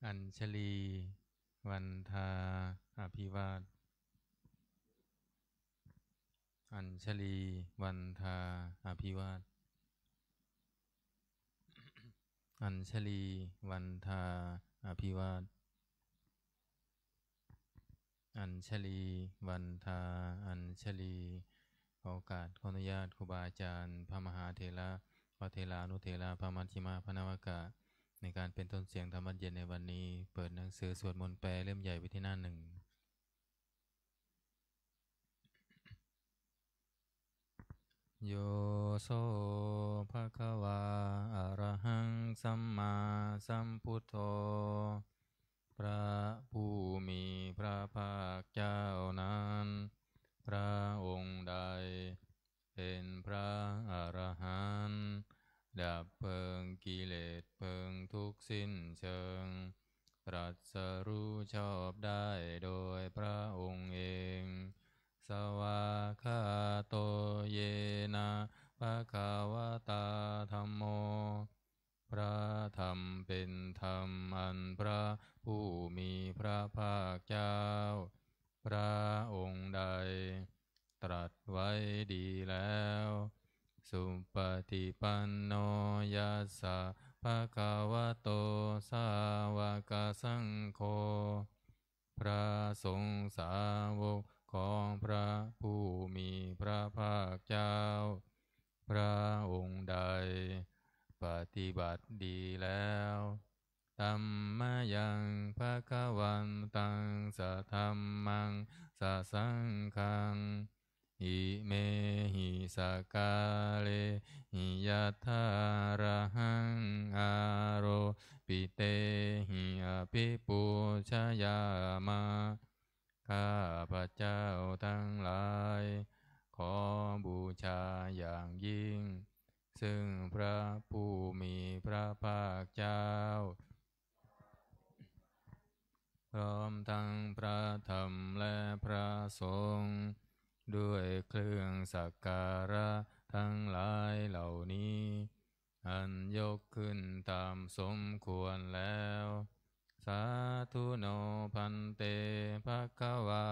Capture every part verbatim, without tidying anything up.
Añjalī vandā abhivād. Añjalī vandā abhivād. Añjalī vandā abhivād. Añjalī vandā añjalī. ขอโอกาส ขออนุญาตครูบาอาจารย์ พระมหาเถระ พระเถรานุเถระ พระมัชฌิมะ พระนวกะ ในการเป็นต้นเสียงธรรมวัตรเย็นในวันนี้ เปิดหนังสือสวดมนต์แปลเล่มใหญ่ไปที่หน้าหนึ่ง Yo so bhagavā arahaṃ sammāsambuddho พระผู้มีพระภาคเจ้านั้น พระองค์ใด เป็นพระอรหันต์ ดับเพลิงกิเลสเพลิงทุกข์สิ้นเชิง ตรัสรู้ชอบได้โดยพระองค์เอง Svākkhāto yena bhagavatā dhammo พระธรรมเป็นธรรมอันพระผู้มีพระภาคเจ้า พระองค์ใด ตรัสไว้ดีแล้ว Supaṭipanno yassa bhagavato sāvakasaṅgho พระสงฆ์สาวกของพระผู้มีพระภาคเจ้า พระองค์ใด ปฏิบัติดีแล้ว Tammayaṃ bhagavantaṃ sadhammaṃ sasaṅghaṃ imehi sakkārehi yathārahaṃ āropitehi abhipūjayāma ข้าพเจ้าทั้งหลาย ขอบูชาอย่างยิ่ง ซึ่งพระผู้มีพระภาคเจ้า พร้อมทั้งพระธรรมและพระสงฆ์ ด้วยเครื่องสักการะทั้งหลายเหล่านี้ อันยกขึ้นตามสมควรแล้ว Sādhu no bhante bhagavā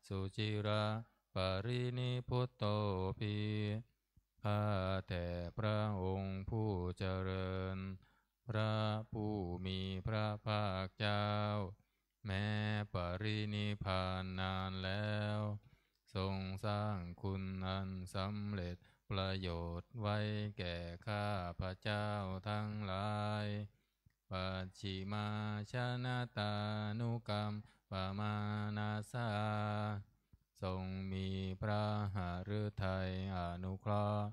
suciraparinibbutopi ข้าแต่พระองค์ผู้เจริญ พระผู้มีพระภาคเจ้า แม้ปรินิพพานนานแล้ว ทรงสร้างคุณอันสำเร็จประโยชน์ไว้แก่ข้าพเจ้าทั้งหลาย Pacchimājanatānukampamānasā ทรงมีพระหฤทัยอนุเคราะห์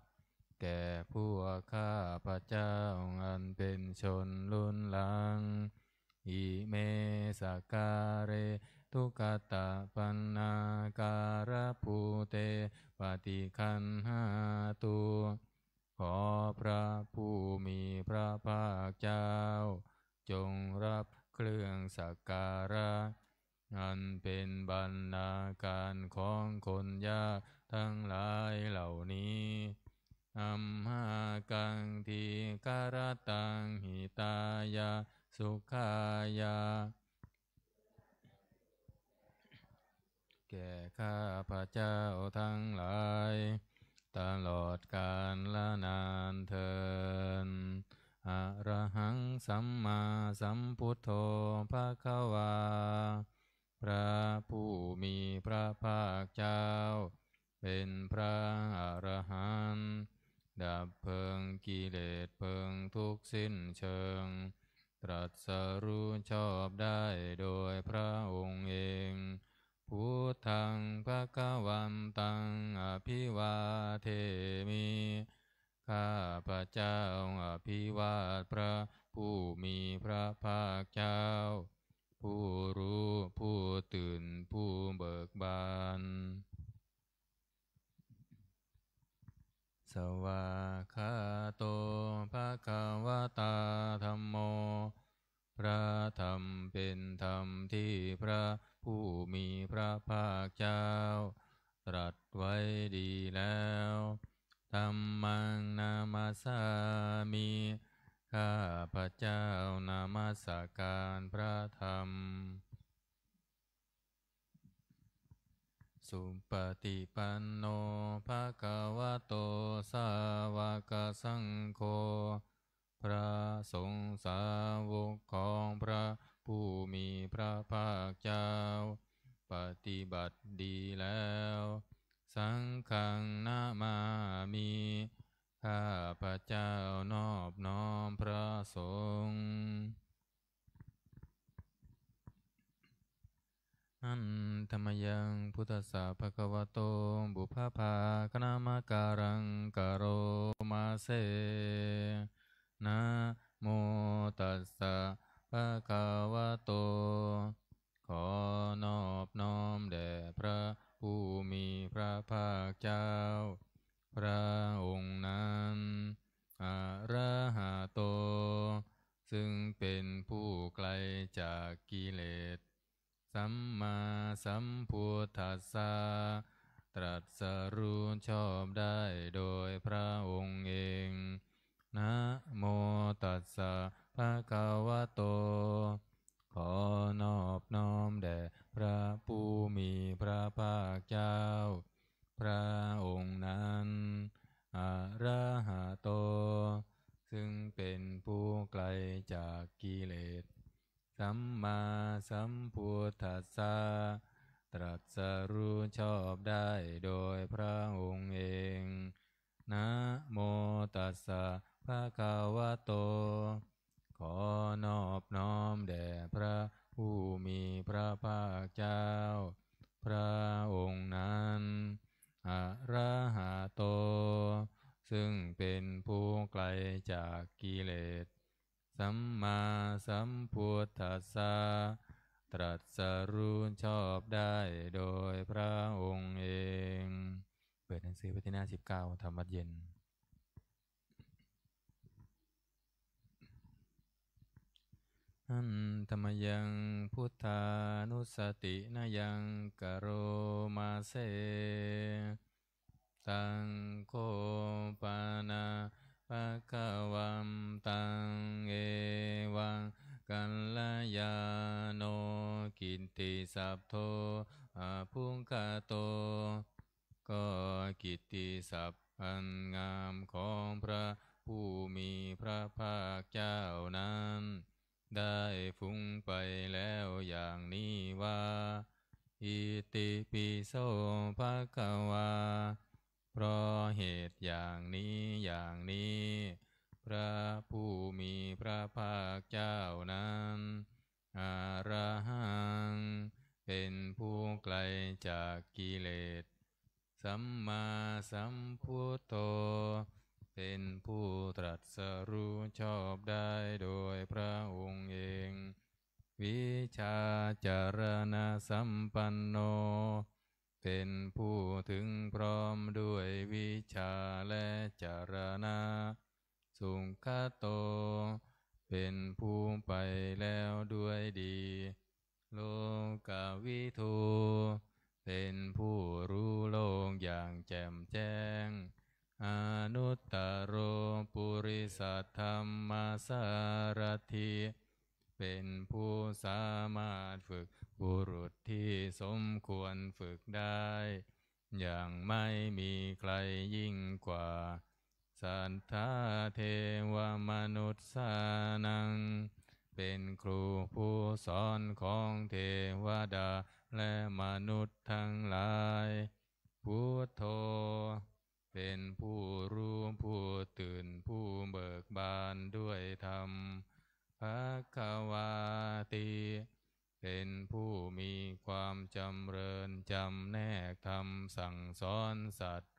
แก่พวกข้าพเจ้าอันเป็นชนรุ่นหลัง Ime sakkāre duggatapaṇṇākārabhūte paṭiggaṇhātu ขอพระผู้มีพระภาคเจ้า จงรับเครื่องสักการะ อันเป็นบรรณาการของคนยากทั้งหลายเหล่านี้ Amhākaṃ dīgharattaṃ hitāya sukhāya แก่ข้าพเจ้าทั้งหลาย ตลอดกาลนานเทอญ Arahaṃ sammāsambuddho bhagavā พระผู้มีพระภาคเจ้า เป็นพระอรหันต์ ดับเพลิงกิเลสเพลิงทุกข์สิ้นเชิง ตรัสรู้ชอบได้โดยพระองค์เอง Buddhaṃ bhagavantaṃ abhivādemi ข้าพเจ้าอภิวาทพระผู้มีพระภาคเจ้า ผู้รู้ ผู้ตื่น ผู้เบิกบาน Svākkhāto bhagavatā dhammo พระธรรมเป็นธรรมที่พระผู้มีพระภาคเจ้า ตรัสไว้ดีแล้ว Dhammaṃ namassāmi ข้าพเจ้านมัสการพระธรรม Supaṭipanno bhagavato sāvakasaṅgho พระสงฆ์สาวกของพระผู้มีพระภาคเจ้า ปฏิบัติดีแล้ว Saṅghaṃ namāmi ข้าพเจ้านอบน้อมพระสงฆ์ Handa mayaṃ buddhassa bhagavato pubbabhāganamakāraṃ karoma se. Namo tassa bhagavato ขอนอบน้อมแด่พระผู้มีพระภาคเจ้า พระองค์นั้น arahato ซึ่งเป็นผู้ไกลจากกิเลส sammāsambuddhassa ตรัสรู้ชอบได้โดยพระองค์เอง Namo tassa bhagavato ขอนอบน้อมแด่พระผู้มีพระภาคเจ้า พระองค์นั้น arahato ซึ่งเป็นผู้ไกลจากกิเลส sammāsambuddhassa ตรัสรู้ชอบได้โดยพระองค์เอง Namo tassa bhagavato ขอนอบน้อมแด่พระผู้มีพระภาคเจ้า พระองค์นั้น arahato ซึ่งเป็นผู้ไกลจากกิเลส sammāsambuddhassa ตรัสรู้ชอบได้โดยพระองค์เอง เปิดหนังสือไปที่หน้าสิบเก้า ทำวัตรเย็น Handa mayaṃ buddhānussatinayaṃ karoma se. Taṃ kho pana bhagavantaṃ evaṃ kalyāṇo kittisaddo abbhuggato. ก็กิตติศัพท์อันงามของพระผู้มีพระภาคเจ้านั้น ได้ฟุ้งไปแล้วอย่างนี้ว่า Itipi so bhagavā เพราะเหตุอย่างนี้อย่างนี้ พระผู้มีพระภาคเจ้านั้น arahaṃ เป็นผู้ไกลจากกิเลส sammāsambuddho เป็นผู้ตรัสรู้ชอบได้โดยพระองค์เอง vijjācaraṇasampanno เป็นผู้ถึงพร้อมด้วยวิชชาและจรณะ sugato เป็นผู้ไปแล้วด้วยดี lokavidū เป็นผู้รู้โลกอย่างแจ่มแจ้ง anuttaro purisadammasārathi เป็นผู้สามารถฝึกบุรุษที่สมควรฝึกได้ อย่างไม่มีใครยิ่งกว่า satthā devamanussānaṃ เป็นครูผู้สอนของเทวดาและมนุษย์ทั้งหลาย buddho เป็นผู้รู้ผู้ตื่นผู้เบิกบานด้วยธรรม bhagavāti เป็นผู้มีความจำเริญจำแนกธรรมสั่งสอนสัตว์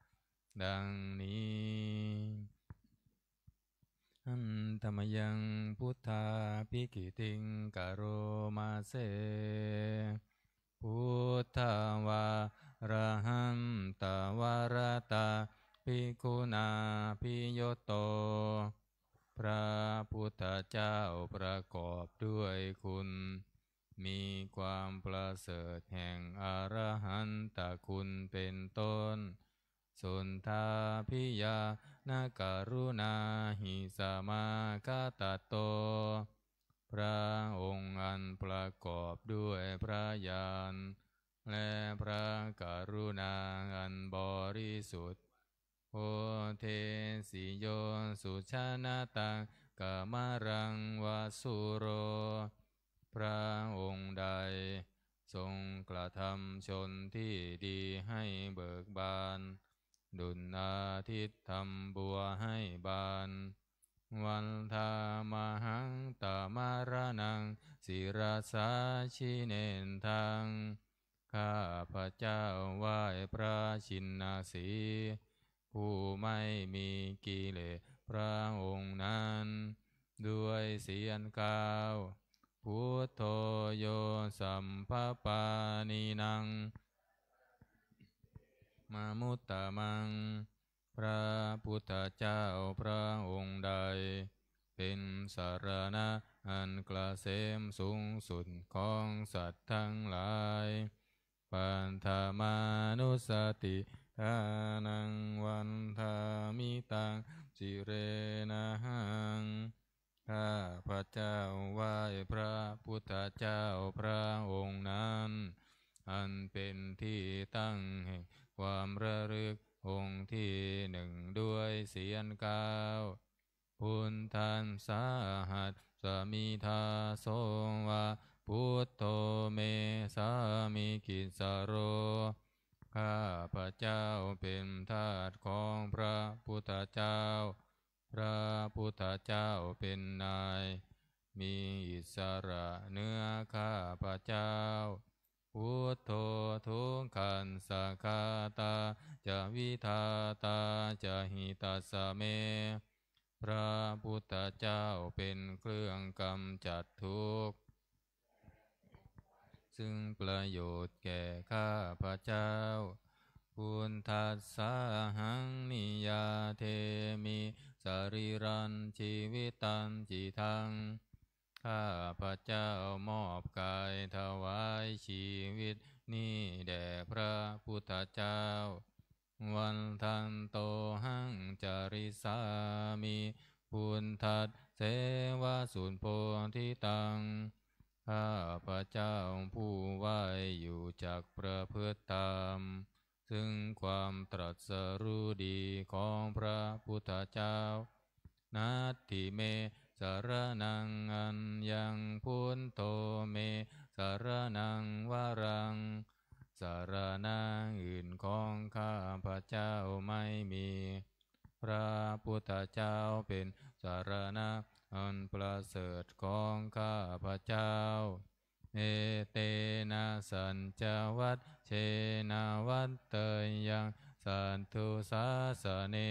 ดังนี้ Handa mayaṃ buddhābhigītiṃ karoma se. Buddhavārahantavaratabhigūnābhiyutto พระพุทธเจ้าประกอบด้วยคุณ มีความประเสริฐแห่งอรหันตคุณเป็นต้น suddhābhiñāṇakaruṇāhi samāgatatto พระองค์อันประกอบด้วยพระญาณ และพระกรุณาอันบริสุทธิ์ Odesi yo sujanataṃ kamalaṃ va sūro พระองค์ใดทรงกระทำชนที่ดีให้เบิกบาน ดุจอาทิตย์ทำบัวให้บาน Vandāmahaṃ tamaraṇaṃ sirasā jinendaṃ ข้าพเจ้าไหว้พระชินสีห์ ผู้ไม่มีกิเลสพระองค์นั้น ด้วยเสียงกล่าว Buddho yo sabbapāṇīnaṃ mamuttamaṃ พระพุทธเจ้าพระองค์ใด เป็นสรณะอันเกษมสูงสุดของสัตว์ทั้งหลาย Paṭhamānussatiṭṭhānaṃ vandāmi taṃ sirenahaṃ ข้าพเจ้าไหว้พระพุทธเจ้าพระองค์นั้น อันเป็นที่ตั้งแห่งความระลึกองค์ที่หนึ่งด้วยเสียงกล่าว Buddhassāhasmi dāso va buddho me sāmikissaro ข้าพเจ้าเป็นทาสของพระพุทธเจ้า พระพุทธเจ้าเป็นนาย มีอิสระเหนือข้าพเจ้า Buddho dukkhassa ghātā ca vidhātā ca hitassa me พระพุทธเจ้าเป็นเครื่องกำจัดทุกข์ ซึ่งประโยชน์แก่ข้าพเจ้า Buddhassāhaṃ niyyādemi sarīrañjīvitañcidaṃ ข้าพเจ้ามอบกายถวายชีวิตนี้แด่พระพุทธเจ้า Vandantohaṃ carissāmi buddhasseva subodhitaṃ ข้าพเจ้าผู้ไหว้อยู่จักประพฤติตาม ซึ่งความตรัสรู้ดีของพระพุทธเจ้า Natthi me saraṇaṃ aññaṃ buddho me saraṇaṃ varaṃ สรณะอื่นของข้าพเจ้าไม่มี พระพุทธเจ้าเป็นสรณะอันประเสริฐของข้าพเจ้า Etena saccavajjena vaḍḍheyyaṃ satthu sāsane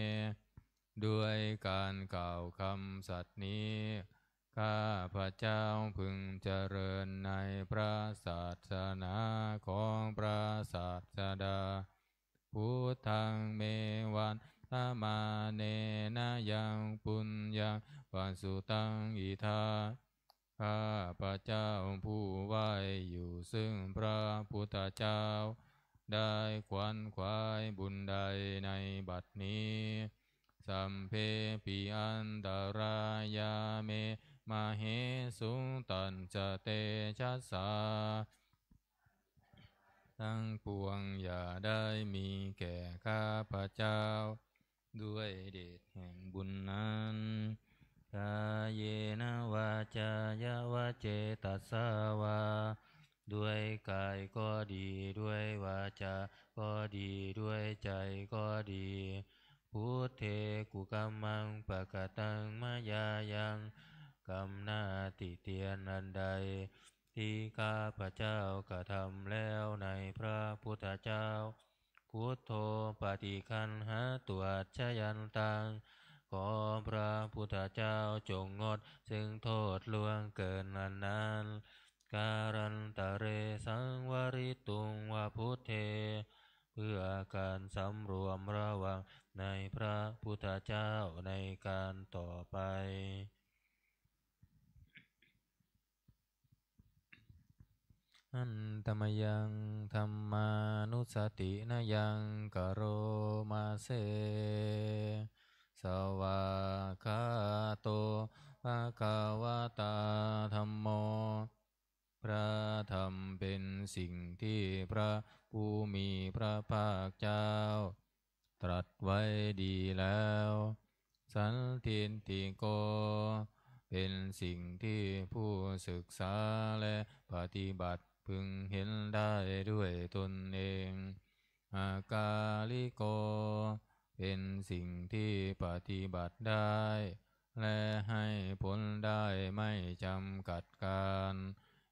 ด้วยการกล่าวคำสัตย์นี้ ข้าพเจ้าพึงเจริญในพระศาสนาของพระศาสดา Buddhaṃ me vandamānena yaṃ puññaṃ pasutaṃ idha ข้าพเจ้าผู้ไหว้อยู่ซึ่งพระพุทธเจ้า ได้ขวนขวายบุญใดในบัดนี้ Sabbepi antarāyā me māhesuṃ tassa tejasā ทั้งปวงอย่าได้มีแก่ข้าพเจ้า ด้วยเดชแห่งบุญนั้น Kāyena vācāya va cetasā vā ด้วยกายก็ดี ด้วยวาจาก็ดี ด้วยใจก็ดี Buddhe kukammaṃ pakataṃ mayā yaṃ กรรมหน้าติเตียนอันใด ที่ข้าพเจ้ากระทำแล้วในพระพุทธเจ้า Buddho paṭiggaṇhatu accayantaṃ ขอพระพุทธเจ้าจงงดซึ่งโทษล่วงเกินอันนั้น Kālantare saṃvarituṃ va buddhe เพื่อการสำรวมระวังในพระพุทธเจ้าในการต่อไป Aṭṭha Handa mayaṃ dhammānussatinayaṃ karoma se. Svākkhāto bhagavatā dhammo. พระธรรมเป็นสิ่งที่พระผู้มีพระภาคเจ้า ตรัสไว้ดีแล้ว Sandiṭṭhiko เป็นสิ่งที่ผู้ศึกษาและปฏิบัติพึงเห็นได้ด้วยตนเอง Akāliko เป็นสิ่งที่ปฏิบัติได้ และให้ผลได้ไม่จำกัดกาล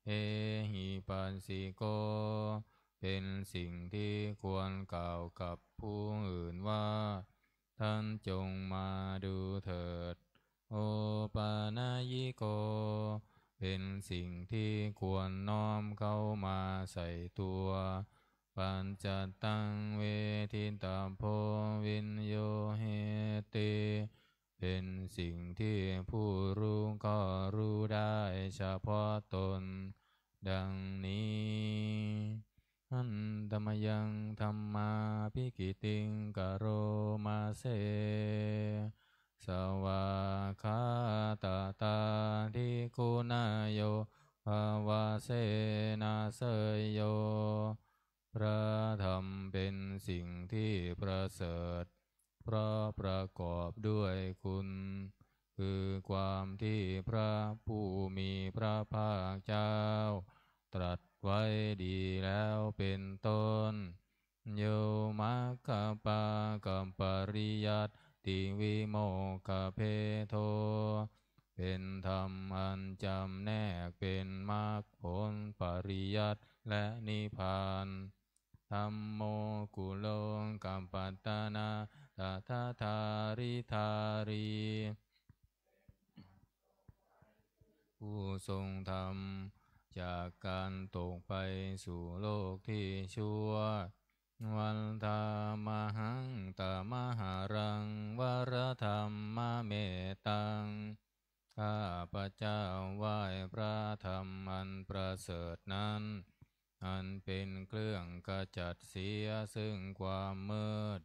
Ehipassiko เป็นสิ่งที่ควรกล่าวกับผู้อื่นว่า ท่านจงมาดูเถิด Opanayiko เป็นสิ่งที่ควรน้อมเข้ามาใส่ตัว Paccattaṃ veditabbo viññūhīti เป็นสิ่งที่ผู้รู้ก็รู้ได้เฉพาะตน ดังนี้ Handa mayaṃ dhammābhigītiṃ karoma se. Svākkhātatādiguṇayogavasena seyyo พระธรรมเป็นสิ่งที่ประเสริฐ เพราะประกอบด้วยคุณ คือความที่พระผู้มีพระภาคเจ้า ตรัสไว้ดีแล้วเป็นต้น Yo maggapākapariyattivimokkhabhedo เป็นธรรมอันจำแนกเป็นมรรคผลปริยัติและนิพพาน Dhammo kulokapatanā tadadhāridhārī ผู้ทรงธรรมจากการตกไปสู่โลกที่ชั่ว Vandāmahaṃ tamaharaṃ varadhammametaṃ ข้าพเจ้าไหว้พระธรรมอันประเสริฐนั้น อันเป็นเครื่องขจัดเสียซึ่งความมืด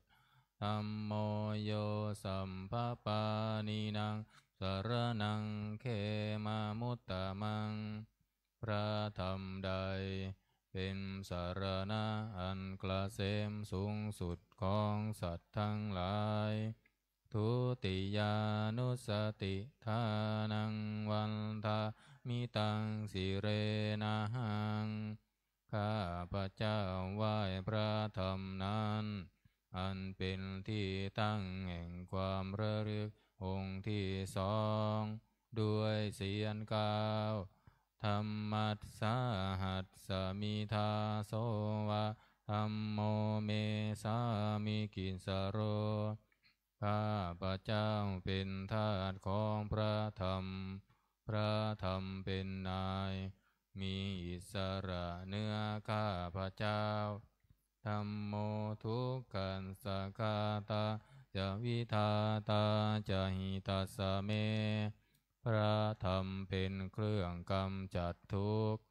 Dhammo yo sabbapāṇīnaṃ saraṇaṃ khemamuttamaṃ พระธรรมใดเป็นสรณะอันเกษมสูงสุดของสัตว์ทั้งหลาย Dutiyānussatiṭṭhānaṃ vandāmi taṃ sirenahaṃ ข้าพเจ้าไหว้พระธรรมนั้น อันเป็นที่ตั้งแห่งความระลึกองค์ที่สอง ด้วยเสียงกล่าว Dhammassāhasmi dāso va dhammo me sāmikissaro ข้าพเจ้าเป็นทาสของพระธรรม พระธรรมเป็นนาย มีอิสระเหนือข้าพเจ้า Dhammo dukkhassa ghātā ca vidhātā ca hitassa me พระธรรมเป็นเครื่องกำจัดทุกข์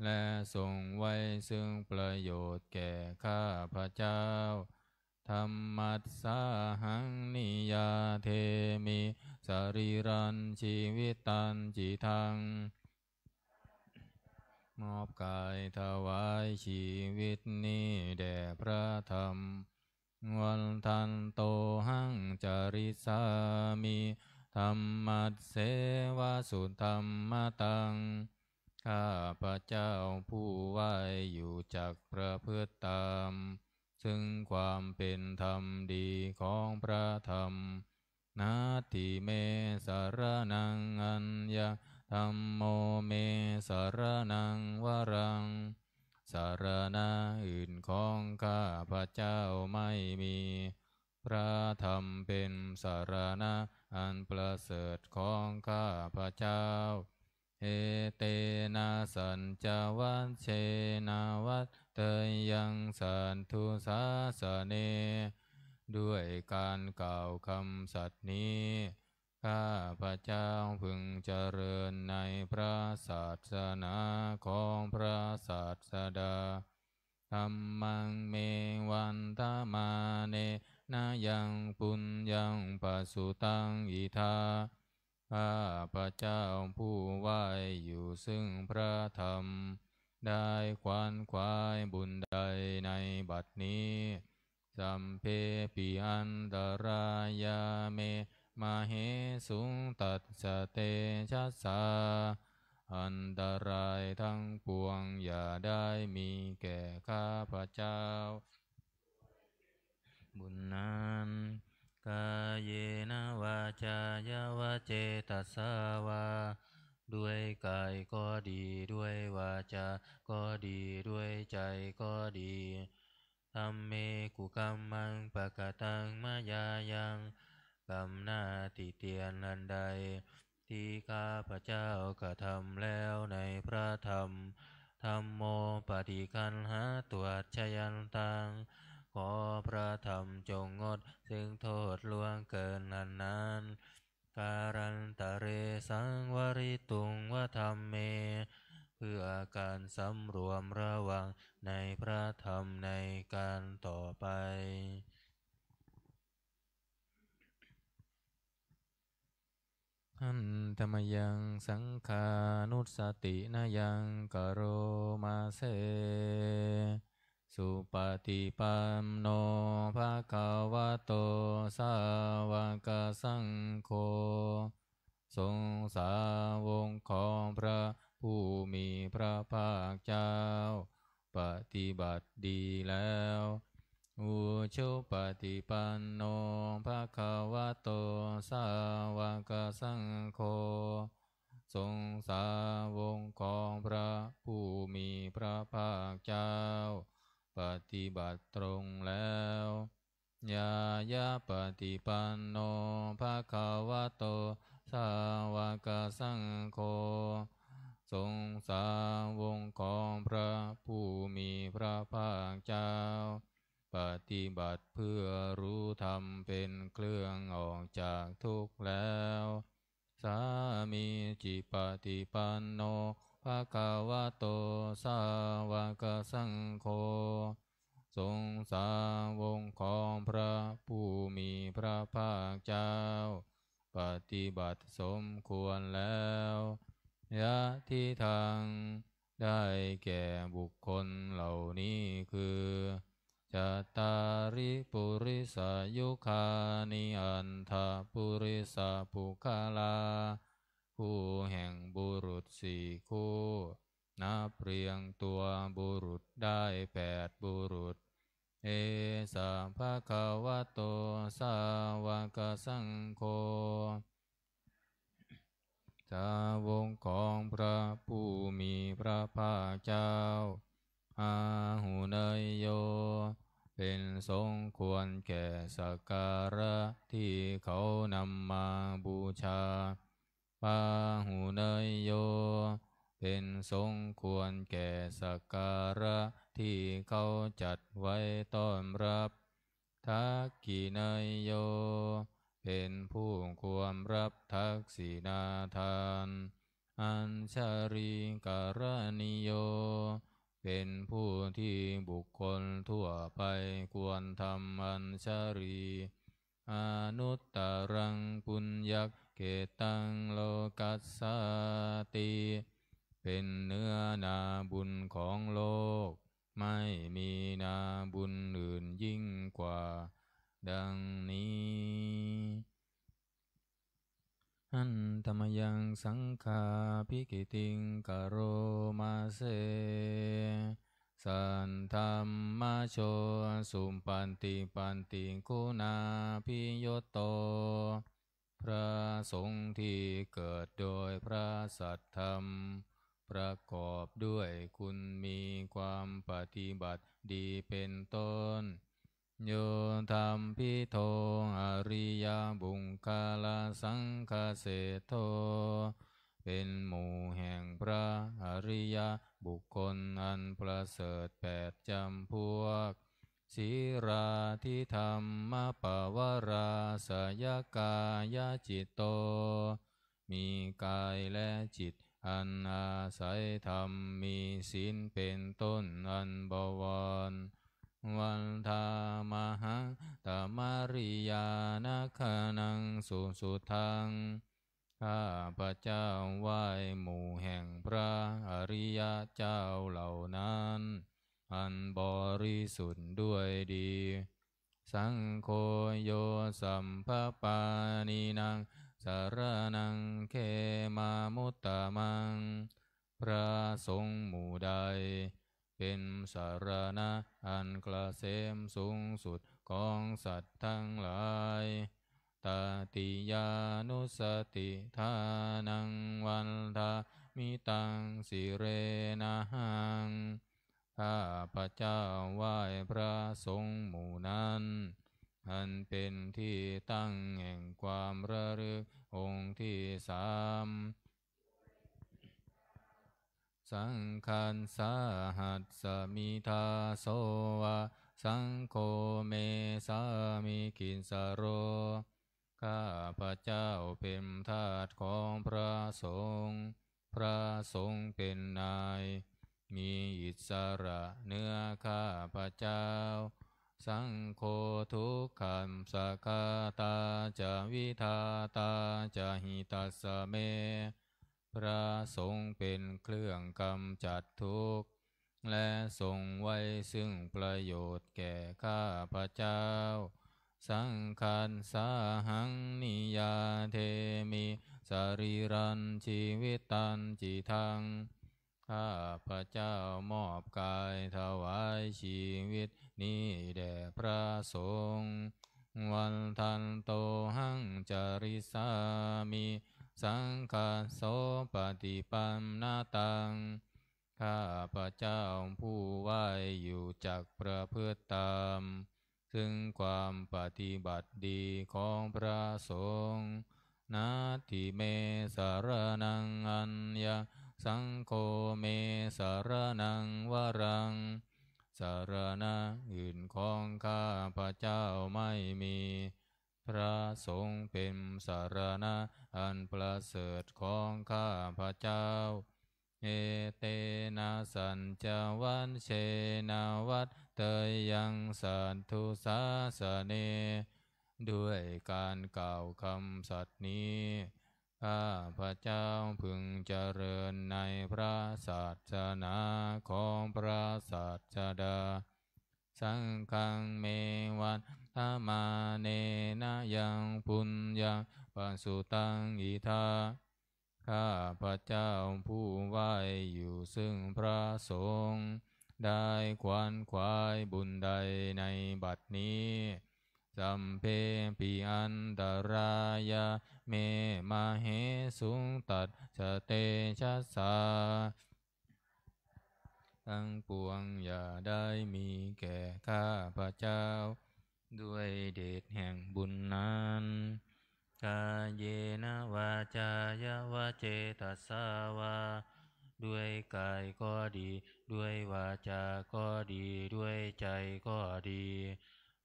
และทรงไว้ซึ่งประโยชน์แก่ข้าพเจ้า Dhammassāhaṃ niyyādemi sarīrañjīvitañcidaṃ มอบกายถวายชีวิตนี้แด่พระธรรม Vandantohaṃ carissāmi dhammasseva sudhammataṃ ข้าพเจ้าผู้ไหว้อยู่จักประพฤติตาม ซึ่งความเป็นธรรมดีของพระธรรม Natthi me saraṇaṃ aññaṃ dhammo me saraṇaṃ varaṃ สรณะอื่นของข้าพเจ้าไม่มี พระธรรมเป็นสรณะอันประเสริฐของข้าพเจ้า Etena saccavajjena vaḍḍheyyaṃ satthu sāsane ด้วยการกล่าวคำสัตย์นี้ ข้าพเจ้าพึงเจริญในพระศาสนาของพระศาสดา Dhammaṃ me vandamānena yaṃ puññaṃ pasutaṃ idha. ข้าพเจ้าผู้ไหว้อยู่ซึ่งพระธรรม ได้ขวนขวายบุญใดในบัดนี้ Sabbepi antarāyā me māhesuṃ tassa tejasā. อันตรายทั้งปวงอย่าได้มีแก่ข้าพเจ้า บุญนั้น Kāyena vācāya va cetasā vā. ด้วยกายก็ดี ด้วยวาจาก็ดี ด้วยใจก็ดี Dhamme kukammaṃ pakataṃ mayā yaṃ. กรรมหน้าติเตียนอันใด ที่ข้าพเจ้ากระทำแล้วในพระธรรม Dhammo paṭiggaṇhātu accayantaṃ. ขอพระธรรมจงงดซึ่งโทษล่วงเกินอันนั้น Kālantare saṃvarituṃ va dhamme. เพื่อการสำรวมระวังในพระธรรมในการต่อไป Handa mayaṃ saṅghānussatinayaṃ karoma se. Supaṭipanno bhagavato sāvakasaṅgho. สงฆ์สาวกของพระผู้มีพระภาคเจ้า ปฏิบัติดีแล้ว Ujupaṭipanno bhagavato sāvakasaṅgho. สงฆ์สาวกของพระผู้มีพระภาคเจ้า ปฏิบัติตรงแล้ว Ñāyapaṭipanno bhagavato sāvakasaṅgho. สงฆ์สาวกของพระผู้มีพระภาคเจ้า ปฏิบัติเพื่อรู้ธรรมเป็นเครื่องออกจากทุกข์แล้ว Sāmīcipaṭipanno bhagavato sāvakasaṅgho. สงฆ์สาวกของพระผู้มีพระภาคเจ้า ปฏิบัติสมควรแล้ว Yadidaṃ ได้แก่บุคคลเหล่านี้คือ Cattāri purisayugāni aṭṭha purisapuggalā. คู่แห่งบุรุษสี่คู่ นับเรียงตัวบุรุษได้แปดบุรุษ Esa bhagavato sāvakasaṅgho. สาวกของพระผู้มีพระภาคเจ้า Āhuneyyo เป็นสมควรแก่สักการะที่เขานำมาบูชา Pāhuneyyo เป็นสมควรแก่สักการะที่เขาจัดไว้ต้อนรับ Dakkhiṇeyyo เป็นผู้ควรรับทักษิณาทาน Añjalikaraṇīyo เป็นผู้ที่บุคคลทั่วไปควรทำอัญชลี Anuttaraṃ puññakkhettaṃ lokassāti เป็นเนื้อนาบุญของโลก ไม่มีนาบุญอื่นยิ่งกว่า ดังนี้ Handa mayaṃ saṅghābhigītiṃ karoma se. Saddhammajo supaṭipattiguṇābhiyutto. พระสงฆ์ที่เกิดโดยพระสัทธรรม ประกอบด้วยคุณมีความปฏิบัติดีเป็นต้น Yo dambhito ariyapuggalasaṅghaseṭṭho เป็นหมู่แห่งพระอริยบุคคลอันประเสริฐแปดจำพวก Sīlādidhammapavarāsayakāyacitto มีกายและจิตอันอาศัยธรรม มีศีลเป็นต้นอันบวร Vandāmahaṃ tamariyāna gaṇaṃ susuddhaṃ. ข้าพเจ้าไหว้หมู่แห่งพระอริยเจ้าเหล่านั้น อันบริสุทธิ์ด้วยดี Saṅgho yo sabbapāṇīnaṃ saraṇaṃ khemamuttamaṃ. พระสงฆ์หมู่ใด เป็นสรณะอันเกษมสูงสุดของสัตว์ทั้งหลาย Tatiyānussatiṭṭhānaṃ vandāmi taṃ sirenahaṃ. ข้าพเจ้าไหว้พระสงฆ์หมู่นั้น อันเป็นที่ตั้งแห่งความระลึกองค์ที่สาม Saṅghassa ahasmi dāso va, saṅgho me sāmikissaro. ข้าพเจ้าเป็นทาสของพระสงฆ์ พระสงฆ์เป็นนาย มีอิสระเหนือข้าพเจ้า Saṅgho dukkhassa ghātā ca vidhātā ca hitassa me. พระสงฆ์เป็นเครื่องกำจัดทุกข์ และทรงไว้ซึ่งประโยชน์แก่ข้าพเจ้า Saṅghassāhaṃ niyyādemi sarīrañjīvitañcidaṃ. ข้าพเจ้ามอบกายถวายชีวิตนี้แด่พระสงฆ์ Vandantohaṃ carissāmi saṅghassopaṭipannataṃ. ข้าพเจ้าผู้ไหว้อยู่จักประพฤติตาม ซึ่งความปฏิบัติดีของพระสงฆ์ Natthi me saraṇaṃ aññaṃ, saṅgho me saraṇaṃ varaṃ. สรณะอื่นของข้าพเจ้าไม่มี พระสงฆ์เป็นสรณะอันประเสริฐของข้าพเจ้า Etena saccavajjena vaḍḍheyyaṃ satthu sāsane. ด้วยการกล่าวคำสัตย์นี้ ข้าพเจ้าพึงเจริญในพระศาสนาของพระศาสดา Saṅghaṃ me vandamānena yaṃ puññaṃ pasutaṃ idha. ข้าพเจ้าผู้ไหว้อยู่ซึ่งพระสงฆ์ ได้ขวนขวายบุญใดในบัดนี้ Sabbepi antarāyā me māhesuṃ tassa tejasā. ทั้งปวงอย่าได้มีแก่ข้าพเจ้า ด้วยเดชแห่งบุญนั้น Kāyena vācāya va cetasā vā. ด้วยกายก็ดี ด้วยวาจาก็ดี ด้วยใจก็ดี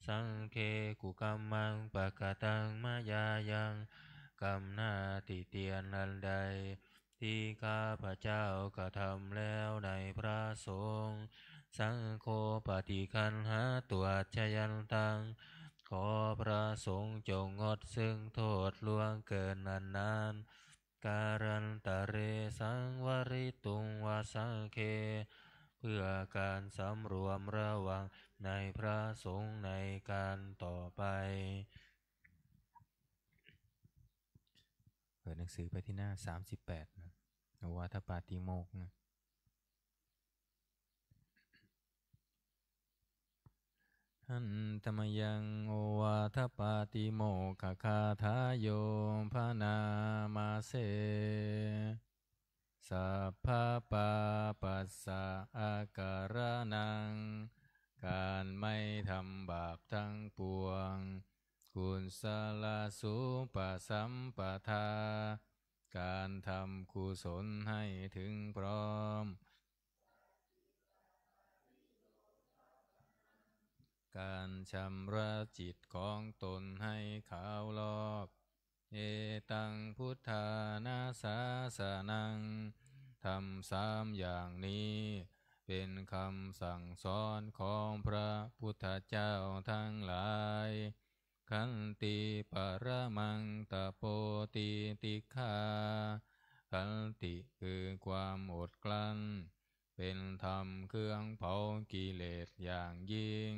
Saṅghe kukammaṃ pakataṃ mayā yaṃ. กรรมหน้าติเตียนอันใด ที่ข้าพเจ้ากระทำแล้วในพระสงฆ์ Saṅgho paṭiggaṇhātu accayantaṃ. ขอพระสงฆ์จงงดซึ่งโทษล่วงเกินอันนั้น Kālantare saṃvarituṃ va saṅghe. เพื่อการสำรวมระวังในพระสงฆ์ในการต่อไป เปิดหนังสือไปที่หน้าสามสิบแปดนะ โอวาทปาติโมกข์นะ Handa mayaṃ ovādapātimokkhaggāthāyo bhaṇāma se. Sabbapāpassa akaraṇaṃ. การไม่ทำบาปทั้งปวง Kusalasupasampadā. การทำกุศลให้ถึงพร้อม การชำระจิตของตนให้ขาวลอก Etaṃ buddhāna sāsanaṃ ธรรมสามอย่างนี้ เป็นคำสั่งสอนของพระพุทธเจ้าทั้งหลาย Khanti paramaṃ tapo titikkhā Khanti คือความอดกลั้น เป็นธรรมเครื่องเผากิเลสอย่างยิ่ง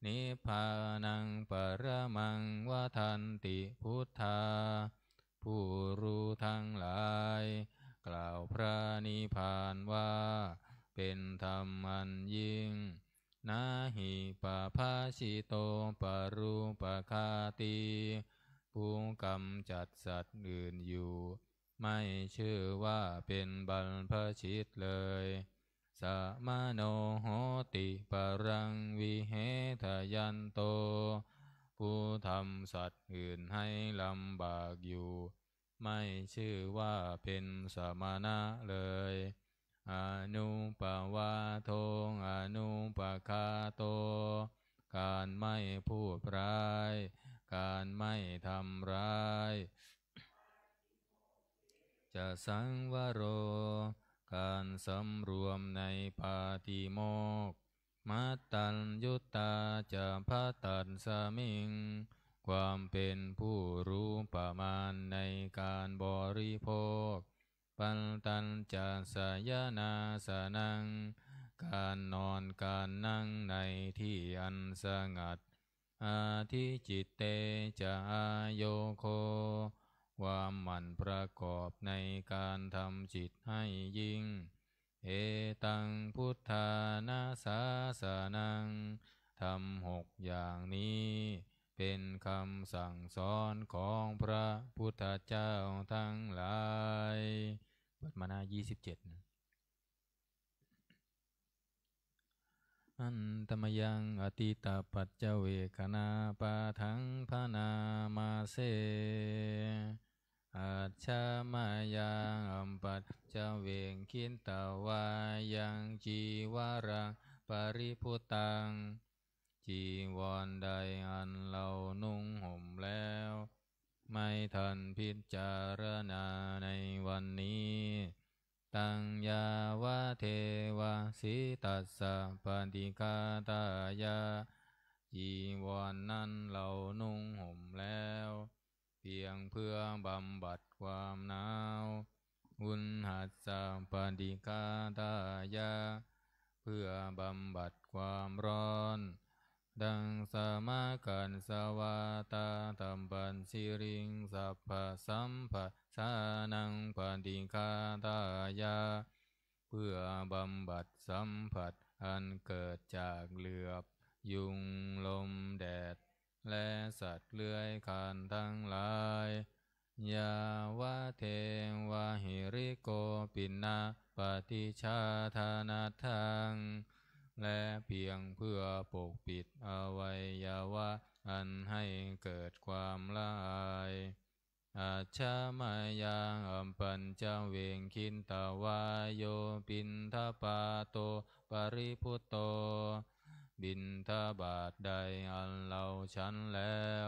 Nibbānaṃ paramaṃ vadanti buddhā ผู้รู้ทั้งหลาย กล่าวพระนิพพานว่า เป็นธรรมอันยิ่ง Na hi pabbajito parūpaghātī ผู้กำจัดสัตว์อื่นอยู่ ไม่ชื่อว่าเป็นบรรพชิตเลย Samaṇo hoti paraṃ vihesayanto ผู้ทำสัตว์อื่นให้ลำบากอยู่ ไม่ชื่อว่าเป็นสมณะเลย Anuppavādo anupaghāto การไม่พูดร้าย การไม่ทำร้าย Ca saṃvaro การสำรวมในปาติโมกข์ Mattaññutā ca bhattasmiṃ ความเป็นผู้รู้ประมาณในการบริโภค Pattañca sayanāsanaṃ การนอนการนั่งในที่อันสงัด Adhicitte ca āyogo ความหมั่นประกอบในการทำจิตให้ยิ่ง Etaṃ buddhāna sāsanaṃ ธรรมหกอย่างนี้ เป็นคำสั่งสอนของพระพุทธเจ้าทั้งหลาย เปิดมาหน้ายี่สิบเจ็ดนะ Handa mayaṃ atītapaccavekkhaṇapāṭhaṃ bhaṇāma se. Ajja mayā apaccavekkhitvā yaṃ cīvaraṃ paribhuttaṃ จีวรใดอันเรานุ่งห่มแล้ว ไม่ทันพิจารณาในวันนี้ Taṃ yāvadeva sītassa paṭighātāya จีวรนั้นเรานุ่งห่มแล้ว เพียงเพื่อบำบัดความหนาว Uṇhassa paṭighātāya เพื่อบำบัดความร้อน Dassamakassa vātatapassiriṃ sabbasambhasānaṃ paṭighātāya เพื่อบำบัดสัมผัสอันเกิดจากเหลือบ ยุง ลม แดด และสัตว์เลื้อยคลานทั้งหลาย Yāvadeva hirikopinapaṭicchādanatthaṃ และเพียงเพื่อปกปิดอวัยวะอันให้เกิดความละอาย Ajja mayā apaccavekkhitvā yo piṇḍapāto paribhutto บิณฑบาตใดอันเราฉันแล้ว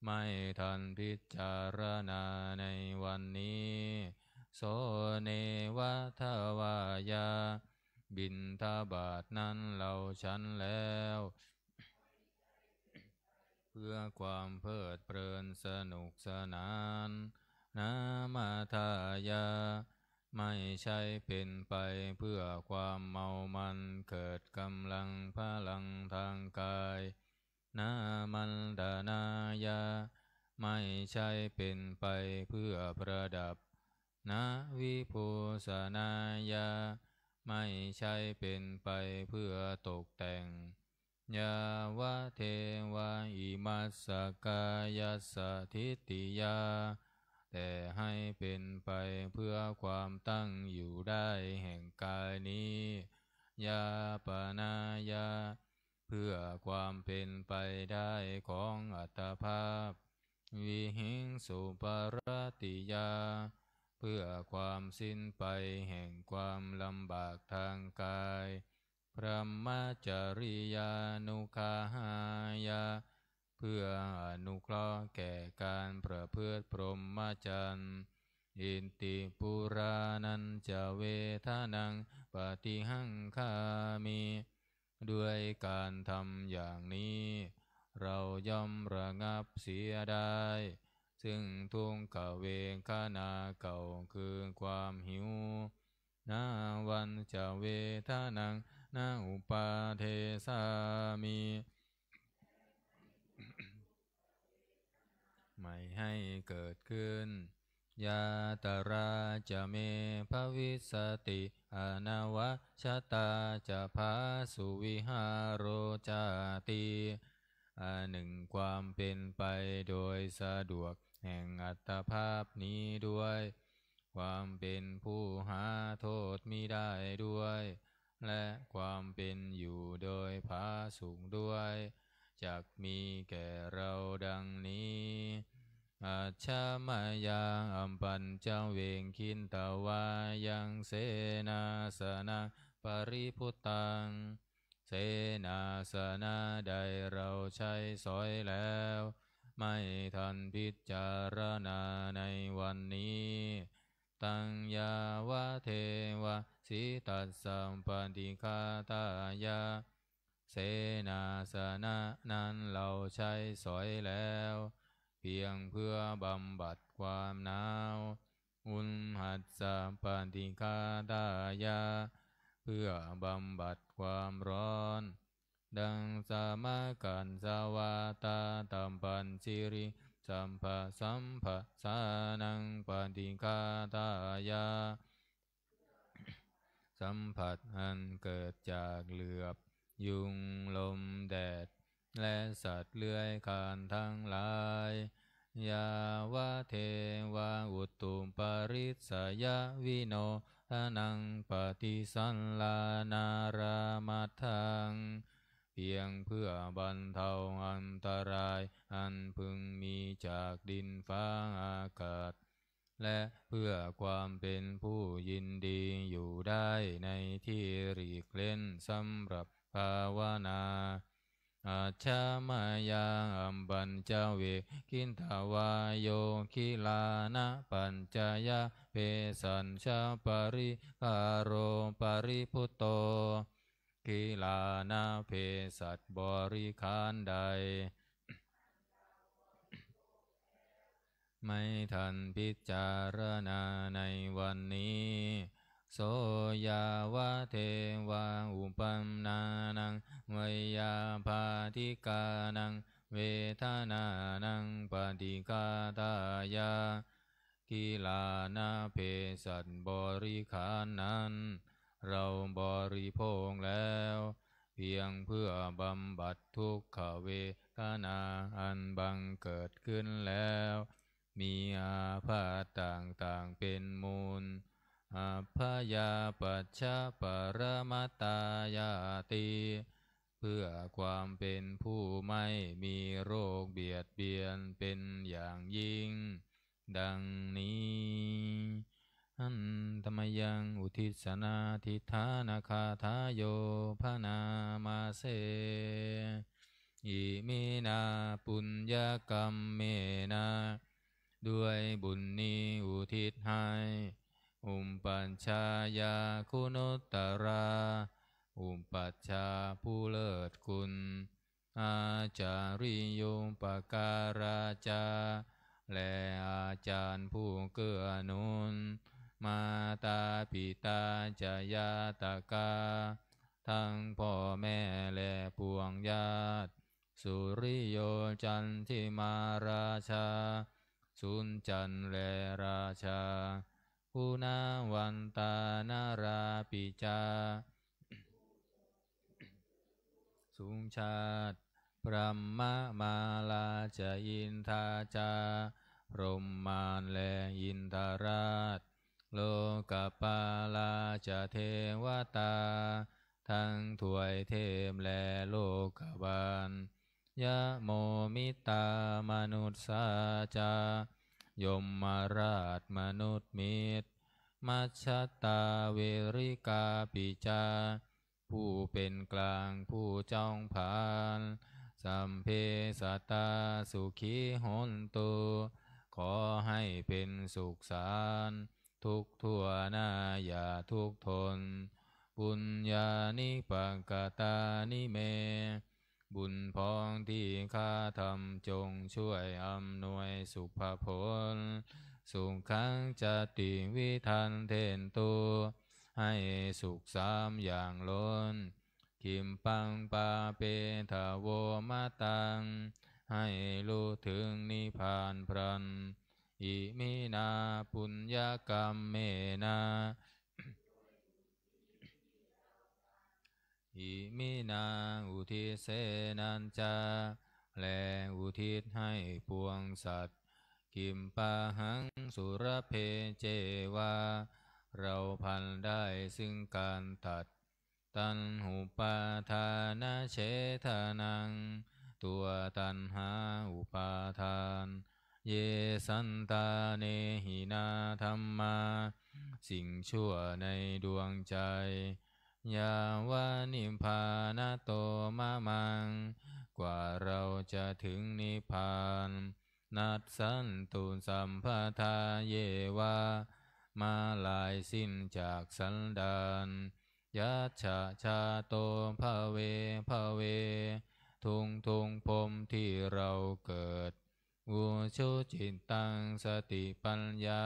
ไม่ทันพิจารณาในวันนี้ So neva davāya บิณฑบาตนั้นเราฉันแล้ว เพื่อความเพลิดเพลินสนุกสนาน Namadāya ไม่ใช่เป็นไปเพื่อความเมามันเกิดกำลังพลังทางกาย Nāmantanāya ไม่ใช่เป็นไปเพื่อประดับ Navibhūsanāya ไม่ใช่เป็นไปเพื่อตกแต่ง Yāvadeva imassa kāyassa ṭhitiyā แต่ให้เป็นไปเพื่อความตั้งอยู่ได้แห่งกายนี้ Yāpanāya เพื่อความเป็นไปได้ของอัตภาพ Vihiṃsuparatiyā เพื่อความสิ้นไปแห่งความลำบากทางกาย brahmacariyanuggahāya เพื่ออนุเคราะห์แก่การประพฤติพรหมจรรย์ Iti purāṇañca vedanaṃ paṭihaṅkhāmi ด้วยการทำอย่างนี้ เราย่อมระงับเสียได้ ซึ่งทุกขเวทนาเก่าคือความหิว Nāvañca vedanaṃ na uppādessāmi ไม่ให้เกิดขึ้น Yātrā ca me bhavissati anavajjatā ca phāsuvihāro cāti อันหนึ่งความเป็นไปโดยสะดวกแห่งอัตภาพนี้ด้วย ความเป็นผู้หาโทษมิได้ด้วย และความเป็นอยู่โดยผาสุกด้วย จักมีแก่เราดังนี้ Ajja mayā appañcavekkhitvā yaṃ senāsanaṃ paribhuttaṃ เสนาสนะใดเราใช้สอยแล้ว ไม่ทันพิจารณาในวันนี้ Taṃ yāvadeva sītassa paṭighātāya เสนาสนะนั้นเราใช้สอยแล้ว เพียงเพื่อบำบัดความหนาว Uṇhassa paṭighātāya เพื่อบำบัดความร้อน Dasmakassa vātatapassirisampasamphassānaṃ paṭighātāya สัมผัสอันเกิดจากเหลือบ ยุง ลม แดด และสัตว์เลื้อยคลานทั้งหลาย Yāvadeva utuparissayavinodanaṃ paṭisallānārāmatthaṃ เพียงเพื่อบรรเทาอันตรายอันพึงมีจากดินฟ้าอากาศ และเพื่อความเป็นผู้ยินดีอยู่ได้ในที่หลีกเล้นสำหรับภาวนา Ajja mayā appañcavekkhitvā yo gilānapaccayabhesajjaparikkhāro paribhutto กิลานะเภสัชบริขารใด ไม่ทันพิจารณาในวันนี้ So yāvadeva uppannānaṃ veyyābādhikānaṃ vedanānaṃ paṭighātāya กิลานะเภสัชบริขารนั้น เราบริโภคแล้ว เพียงเพื่อบำบัดทุกขเวทนาอันบังเกิดขึ้นแล้ว มีอาพาธต่างๆเป็นมูล Abyāpajjhaparamatāyāti เพื่อความเป็นผู้ไม่มีโรคเบียดเบียนเป็นอย่างยิ่ง ดังนี้ Handa mayaṃ uddissanādhiṭṭhānagāthāyo bhaṇāma se. Iminā puññakammena ด้วยบุญนี้อุทิศให้ Upajjhāyā guṇuttarā อุปัชฌาย์ผู้เลิศคุณ Ācariyūpakārā ca และอาจารย์ผู้เกื้อหนุน Mātā pitā ca ñātakā ทั้งพ่อแม่และปวงญาติ Suriyo candimā rājā สุญจันทร์และราชา Guṇavantā narāpi ca สูงชาติ Brahmamārā ca indā ca พรหมมารและอินทราช Lokapālā ca devatā ทั้งทวยเทพและโลกบาล Yamo mittā manussā ca ยมราชมนุษย์มิตร Majjhattā verikāpi ca ผู้เป็นกลางผู้จ้องผาน Sabbe sattā sukhī hontu ขอให้เป็นสุขสันต์ทุกทั่วหน้าอย่าทุกข์ทน Puññāni pakatāni me บุญพ้องที่ข้าทำจงช่วยอำนวยสุภผล Sukhañca tividhaṃ dentu ให้สุขสามอย่างล้น Khippaṃ pāpetha vo mataṃ ให้รู้ถึงนิพพานพลัน Iminā puññakammena iminā uddisena ca และอุทิศให้ปวงสัตว์ Kimpāhaṃ sulabhe ceva เราพลันได้ซึ่งการตัด Taṇhupādānachedanaṃ ตัวตัณหาอุปาทาน Ye santāne hinā dhammā สิ่งชั่วในดวงใจ Yāva nibbānato mamaṃ กว่าเราจะถึงนิพพาน Nassantu sabbadā yeva มาลายสิ้นจากสันดาน Yattha jāto bhave bhave ทุกทุกๆภพที่เราเกิด Ujucittaṃ satipaññā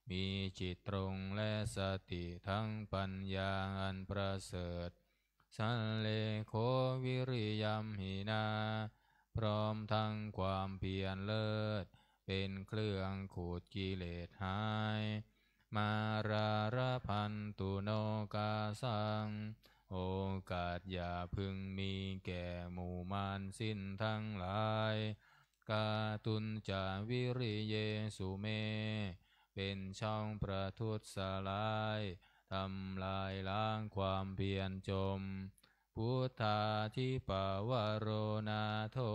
มีจิตตรงและสติทั้งปัญญาอันประเสริฐ Sallekho viriyamhinā พร้อมทั้งความเพียรเลิศ เป็นเครื่องขูดกิเลสหาย Mārā labhantu nokāsaṃ โอกาสอย่าพึงมีแก่หมู่มารสิ้นทั้งหลาย Kātuñca viriyesu me เป็นช่องประทุษร้าย ทำลายล้างความเพียรจม Buddhādhipavaro nātho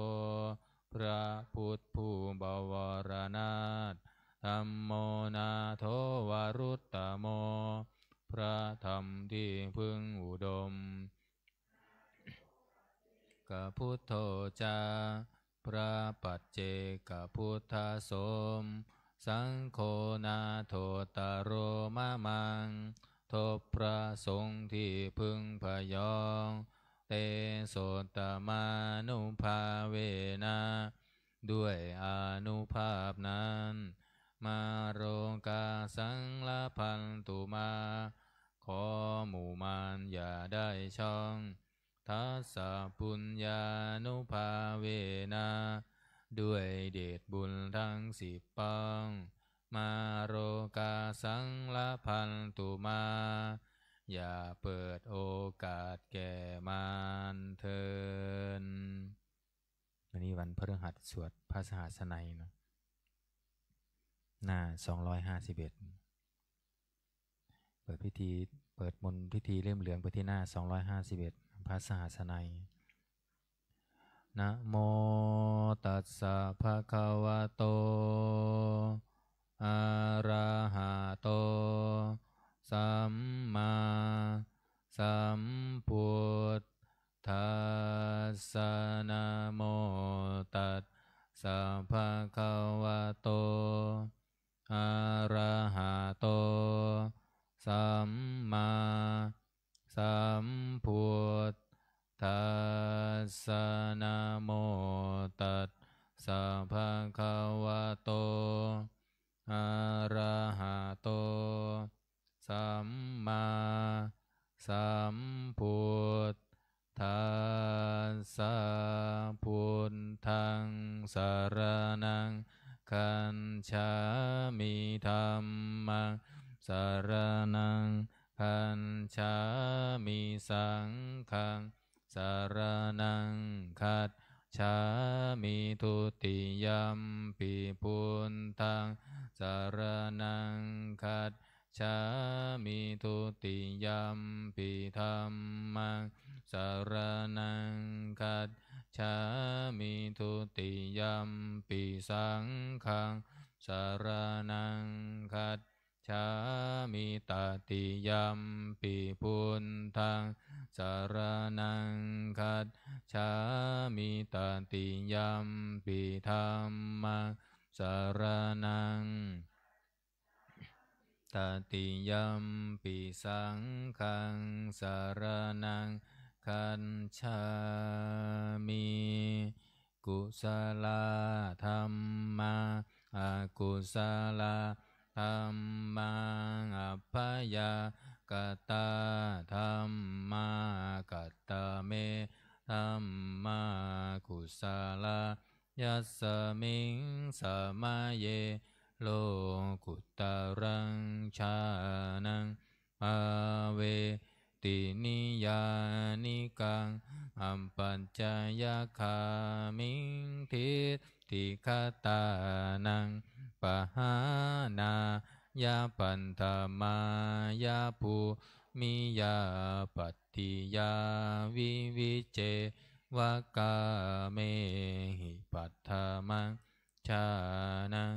พระพุทธผู้บวรนาถ Dhammo nātho varuttamo พระธรรมที่พึ่งอุดม Kabuddho ca พระปัจเจกพุทธสม Saṅgho nāthottaro mamaṃ ทบพระสงฆ์ที่พึ่งพยอง Tesottamānubhāvena ด้วยอานุภาพนั้น Mārokāsaṃ labhantu mā ขอหมู่มารอย่าได้ช่อง Dasapuññānubhāvena ด้วยเดชบุญทั้งสิบปอง Mārokāsaṃ labhantu mā อย่าเปิดโอกาสแก่มารเทอญ วันนี้วันพฤหัส สวดพระสหัสไนยเนาะ หน้าสองร้อยห้าสิบเอ็ด เปิดพิธี เปิดมนต์พิธีเล่มเหลืองไปที่หน้าสองร้อยห้าสิบเอ็ด พระสหัสไนย Namo tassa bhagavato arahato sammāsambuddhassa. Namo tassa bhagavato arahato sammāsambuddhassa. Namo tassa bhagavato arahato sammāsambuddhassa. Buddhaṃ saraṇaṃ gacchāmi. Dhammaṃ saraṇaṃ gacchāmi. Saṅghaṃ saraṇaṃ gacchāmi. Dutiyampi buddhaṃ saraṇaṃ gacchāmi. Dutiyampi dhammaṃ saraṇaṃ gacchāmi. Dutiyampi saṅghaṃ saraṇaṃ gacchāmi. Tatiyampi buddhaṃ saraṇaṃ gacchāmi. Tatiyampi dhammaṃ saraṇaṃ, tatiyampi saṅghaṃ saraṇaṃ gacchāmi. Kusalā dhammā, akusalā dhammā, abyākatā dhammā. Katame dhammā kusalā? Yasmiṃ samaye lokuttaraṃ jhānaṃ bhāveti niyyānikaṃ apacayagāmiṃ diṭṭhigatānaṃ pahānāya paṭhamāya bhūmiyā pattiyā vivicceva kāmehi paṭhamaṃ jhānaṃ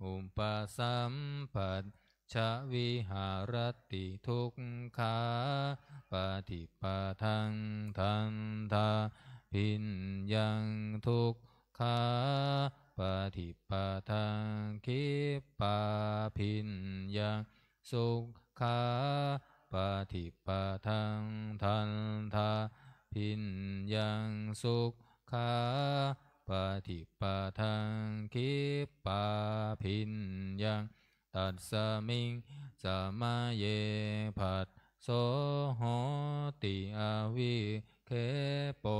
upasampajja viharati dukkhāpaṭipadaṃ dandhābhiññaṃ dukkhāpaṭipadaṃ khippābhiññaṃ sukhāpaṭipadaṃ dandhābhiññaṃ sukhāpaṭipadaṃ khippābhiññaṃ. Tasmiṃ samaye phasso hoti avikkhepo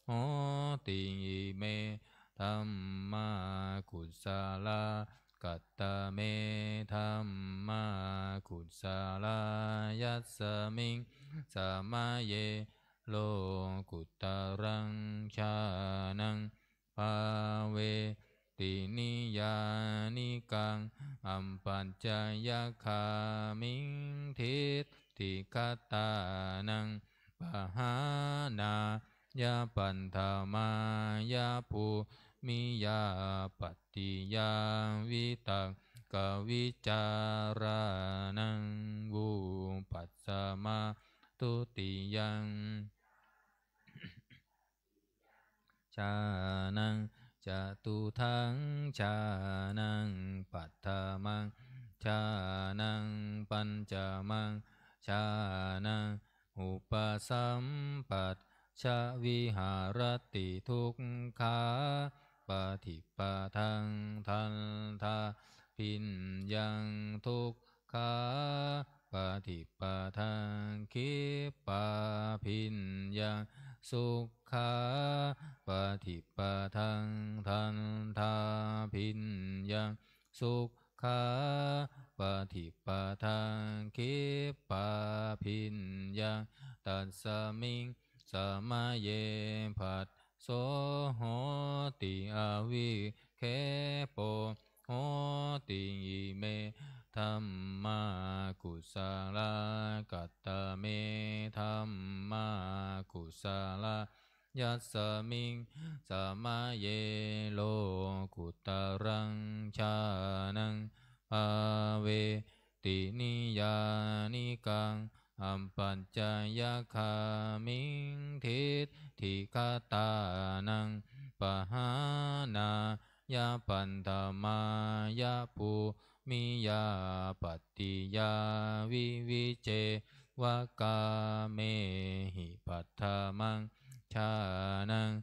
hoti. Ime dhammā kusalā. Katame dhammā kusalā? Yasmiṃ samaye lokuttaraṃ jhānaṃ bhāveti niyyānikaṃ apacayagāmiṃ diṭṭhigatānaṃ pahānāya paṭhamāya bhūmiyā pattiyā vitakkavicārānaṃ vūpasamo. Dutiyaṃ jhānaṃ catutthaṃ jhānaṃ paṭhamaṃ jhānaṃ pañcamaṃ jhānaṃ upasampajja viharati dukkhāpaṭipadaṃ dandhābhiññaṃ dukkhāpaṭipadaṃ khippābhiññaṃ sukhāpaṭipadaṃ dandhābhiññaṃ sukhāpaṭipadaṃ khippābhiññaṃ. Tasmiṃ samaye phasso hoti avikkhepo hoti. Ime dhammā kusalā. Katame dhammā kusalā? Yasmiṃ samaye lokuttaraṃ jhānaṃ bhāveti niyyānikaṃ apacayagāmiṃ diṭṭhigatānaṃ pahānāya paṭhamāya bhūmiyā pattiyā vivicceva kāmehi paṭhamaṃ jhānaṃ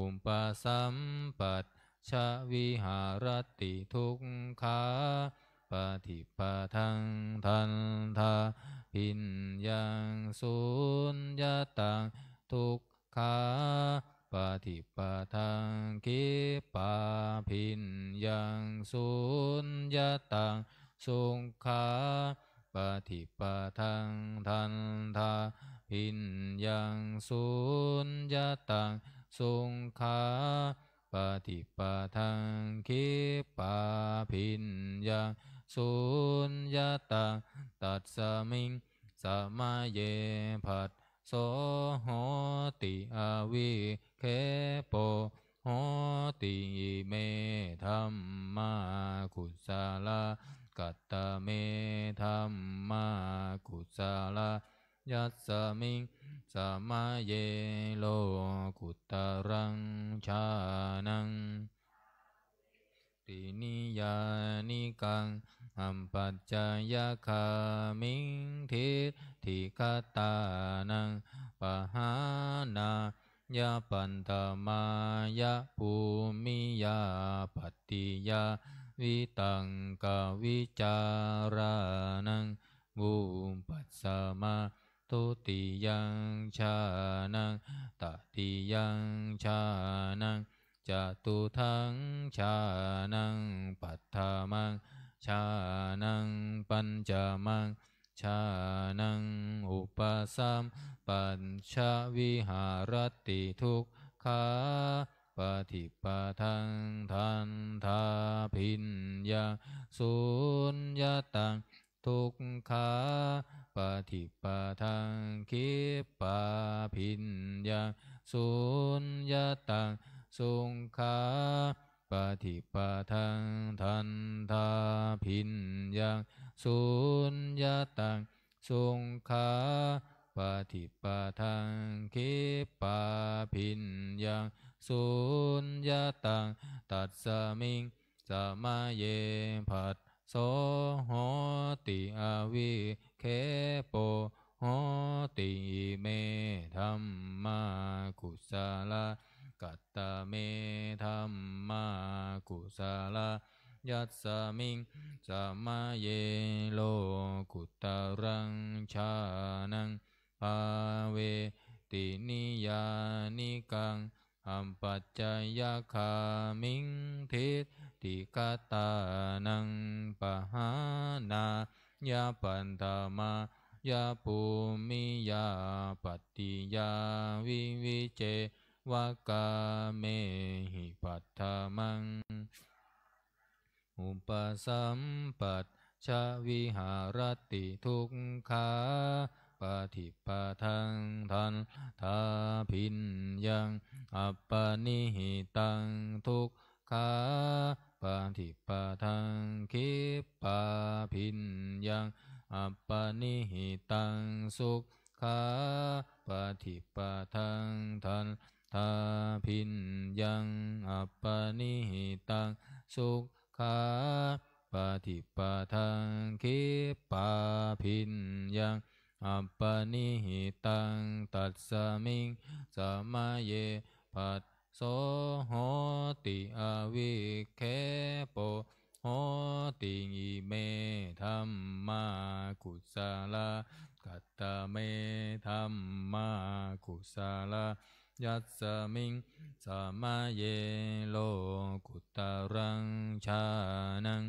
upasampajja viharati dukkhāpaṭipadaṃ dandhābhiññaṃ suññataṃ dukkhāpaṭipadaṃ khippābhiññaṃ suññataṃ sukhāpaṭipadaṃ dandhābhiññaṃ suññataṃ sukhāpaṭipadaṃ khippābhiññaṃ suññataṃ. Tasmiṃ samaye phasso hoti avikkhepo hoti. Ime dhammā kusalā. Katame dhammā kusalā? Yasmiṃ samaye lokuttaraṃ jhānaṃ, ti niyyānikaṃ apacayagāmiṃ diṭṭhigatānaṃ pahānāya paṭhamāya bhūmiyā pattiyā vitakkavicārānaṃ vūpasamā dutiyaṃ jhānaṃ tatiyaṃ jhānaṃ catutthaṃ jhānaṃ paṭhamaṃ jhānaṃ pañcamaṃ jhānaṃ upasampajja viharati dukkhāpaṭipadaṃ dandhābhiññaṃ suññataṃ dukkhapaṭipadaṃ khippābhiññaṃ suññataṃ sukhāpaṭipadaṃ dandhābhiññaṃ suññataṃ sukhāpaṭipadaṃ khippābhiññaṃ suññataṃ tasmiṃ samaye phasso hoti avikkhepo hoti ime dhammā kusalā. Katame dhammā kusalā? Yasmiṃ samaye lokuttaraṃ jhānaṃ bhāveti niyyānikaṃ apacayagāmiṃ diṭṭhigatānaṃ pahānāya paṭhamāya bhūmiyā pattiyā vivicceva kāmehi paṭhamaṃ upasampajja viharati dukkhāpaṭipadaṃ dandhābhiññaṃ appaṇihitaṃ dukkhapaṭipadaṃ khippābhiññaṃ appaṇihitaṃ sukhāpaṭipadaṃ dandhābhiññaṃ appaṇihitaṃ sukhāpaṭipadaṃ khippābhiññaṃ appaṇihitaṃ tasmiṃ samaye phasso hoti avikkhepo hoti ime dhammā kusalā. Katame dhammā kusalā? Yasmiṃ samaye lokuttaraṃ jhānaṃ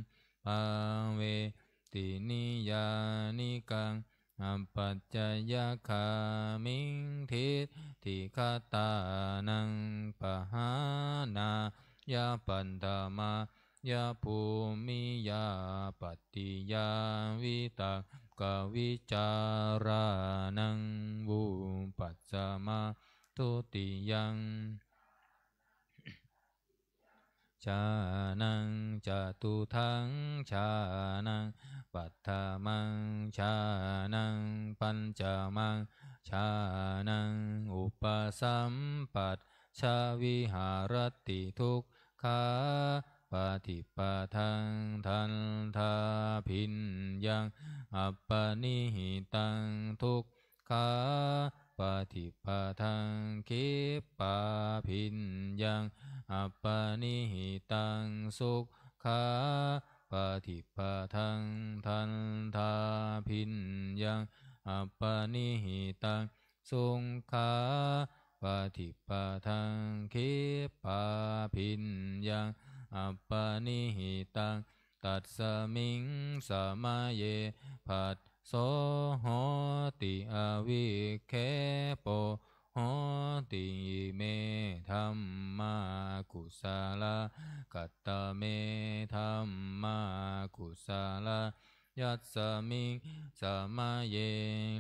bhāveti niyyānikaṃ apacayagāmiṃ diṭṭhigatānaṃ pahānāya paṭhamāya bhūmiyā pattiyā vitakkavicārānaṃ vūpasamā dutiyaṃ jhānaṃ catutthaṃ jhānaṃ paṭhamaṃ jhānaṃ pañcamaṃ jhānaṃ upasampajja viharati dukkhāpaṭipadaṃ dandhābhiññaṃ appaṇihitaṃ duk khāpaṭipadaṃ khippābhiññaṃ appaṇihitaṃ sukhāpaṭipadaṃ dandhābhiññaṃ appaṇihitaṃ sukhāpaṭipadaṃ khippābhiññaṃ appaṇihitaṃ tasmiṃ samaye phasso hoti avikkhepo hoti ime dhammā kusalā. Katame dhammā kusalā? Yasmiṃ samaye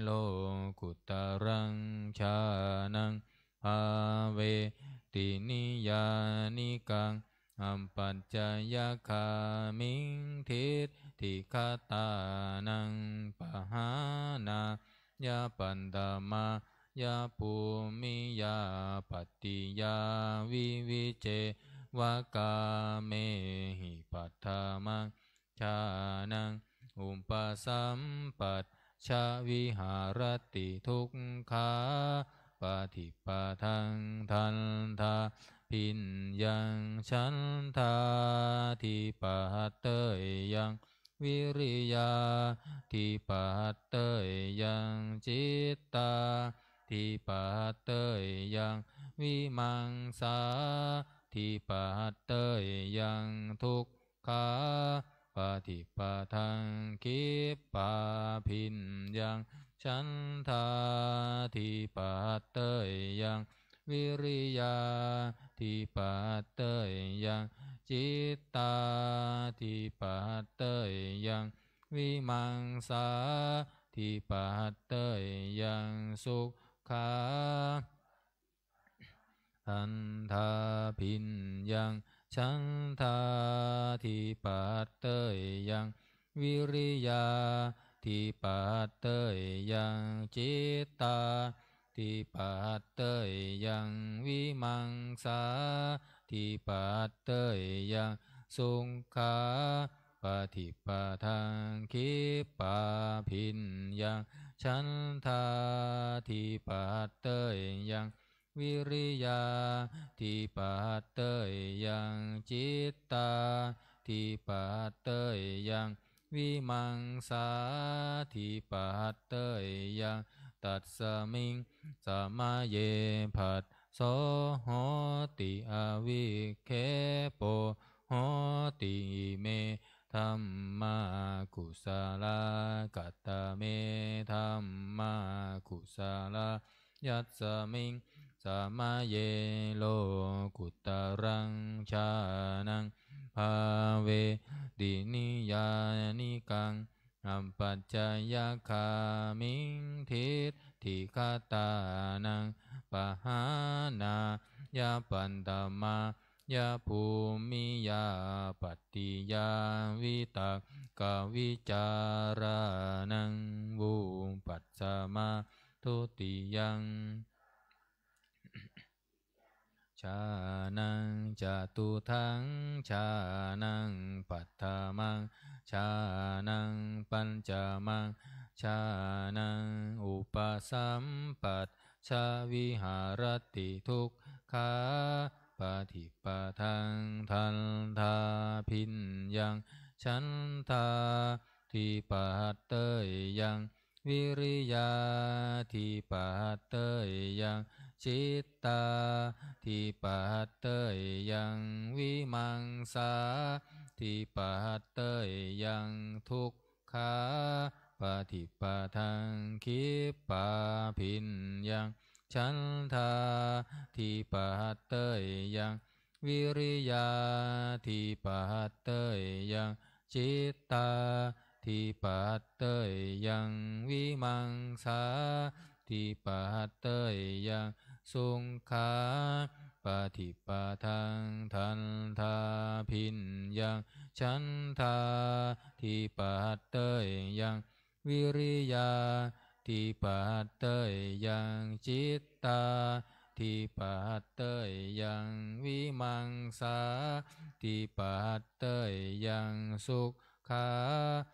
lokuttaraṃ jhānaṃ bhāveti niyyānikaṃ apacayagāmiṃ diṭṭhigatānaṃ pahānāya paṭhamā yabhummiyā pattiyā vivicceva kāmehi paṭhamaṃ jhānaṃ upasampajja viharati dukkhāpaṭipadaṃ dandhābhiññaṃ chandādhipateyyaṃ vīriyādhipateyyaṃ cittādhipateyyaṃ vīmaṃsādhipateyyaṃ dukkhāpaṭipadaṃ khippābhiññaṃ chandādhipateyyaṃ vīriyādhipateyyaṃ cittādhipateyyaṃ vīmaṃsādhipateyyaṃ sukhā dandhābhiññaṃ chandādhipateyyaṃ vīriyādhipateyyaṃ cittādhipateyyaṃ vīmaṃsādhipateyyaṃ sukhāpaṭipadaṃ khippābhiññaṃ chandādhipateyyaṃ vīriyādhipateyyaṃ cittādhipateyyaṃ vīmaṃsādhipateyyaṃ. Tasmiṃ samaye phasso hoti avikkhepo hoti, ime dhammā kusalā. Katame dhammā kusalā? Yasmiṃ samaye lokuttaraṃ jhānaṃ bhāveti niyyānikaṃ apacayagāmiṃ diṭṭhigatānaṃ pahānāya paṭhamā ya bhummiyā pattiyā vitakkavicārānaṃ vūpasamo dutiyaṃ jhānaṃ catutthaṃ jhānaṃ paṭhamaṃ jhānaṃ pañcamaṃ jhānaṃ upasampajja viharati dukkhāpaṭipadaṃ dandhābhiññaṃ chandādhipateyyaṃ vīriyādhipateyyaṃ cittādhipateyyaṃ vīmaṃsādhipateyyaṃ dukkhāpaṭipadaṃ khippābhiññaṃ chandādhipateyyaṃ vīriyādhipateyyaṃ cittādhipateyyaṃ vīmaṃsādhipateyyaṃ sukhāpaṭipadaṃ dandhābhiññaṃ chandādhipateyyaṃ vīriyādhipateyyaṃ cittādhipateyyaṃ vīmaṃsādhipateyyaṃ sukhāpaṭipadaṃ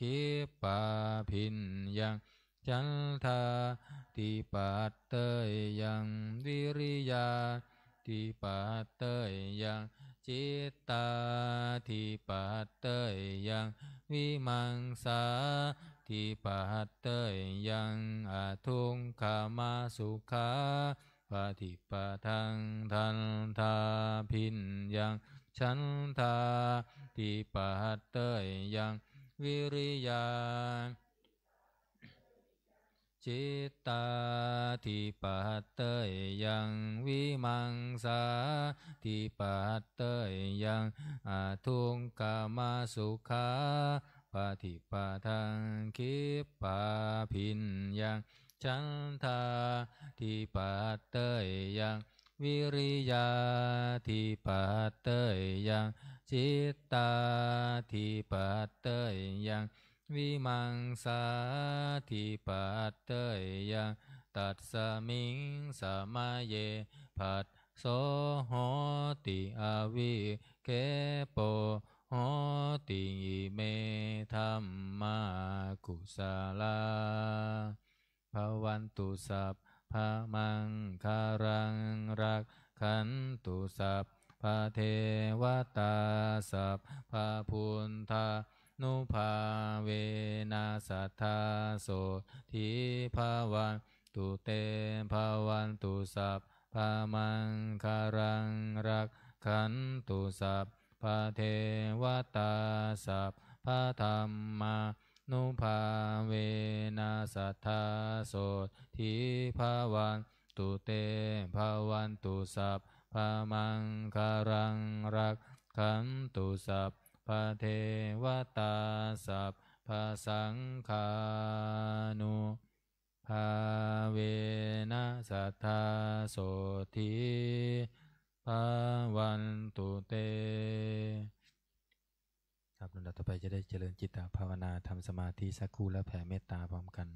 khippābhiññaṃ chandādhipateyyaṃ vīriyādhipateyyaṃ cittādhipateyyaṃ vīmaṃsādhipateyyaṃ adukkhamasukhāpaṭipadaṃ dandhābhiññaṃ chandādhipateyyaṃ vīriyā cittādhipateyyaṃ vīmaṃsādhipateyyaṃ adukkhamasukhāpaṭipadaṃ khippābhiññaṃ chandādhipateyyaṃ vīriyādhipateyyaṃ cittādhipateyyaṃ vīmaṃsādhipateyyaṃ, tasmiṃ samaye phasso hoti avikkhepo hoti. Ime dhammā kusalā bhavantu sabbamaṅgalaṃ, rakkhantu sabbadevatā, sabbabuddhānubhāvena sadā sotthī bhavantu te. Bhavantu sabbamaṅgalaṃ, rakkhantu sabbadevatā, sabbadhammā nubhāvena sadā sotthī bhavantu te. Bhavantu sabbamaṅgalaṃ, rakkhantu sabbadevatā, sabbasaṅghānubhāvena sadā sotthī bhavantu te. ครับ ลำดับต่อไปจะได้เจริญจิตตภาวนา ทำสมาธิสักครู่ แล้วแผ่เมตตาพร้อมกัน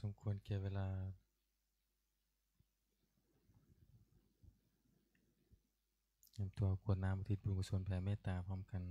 สมควรแก่เวลา เตรียมตัวกรวดน้ำอุทิศบุญกุศลแผ่เมตตาพร้อมกัน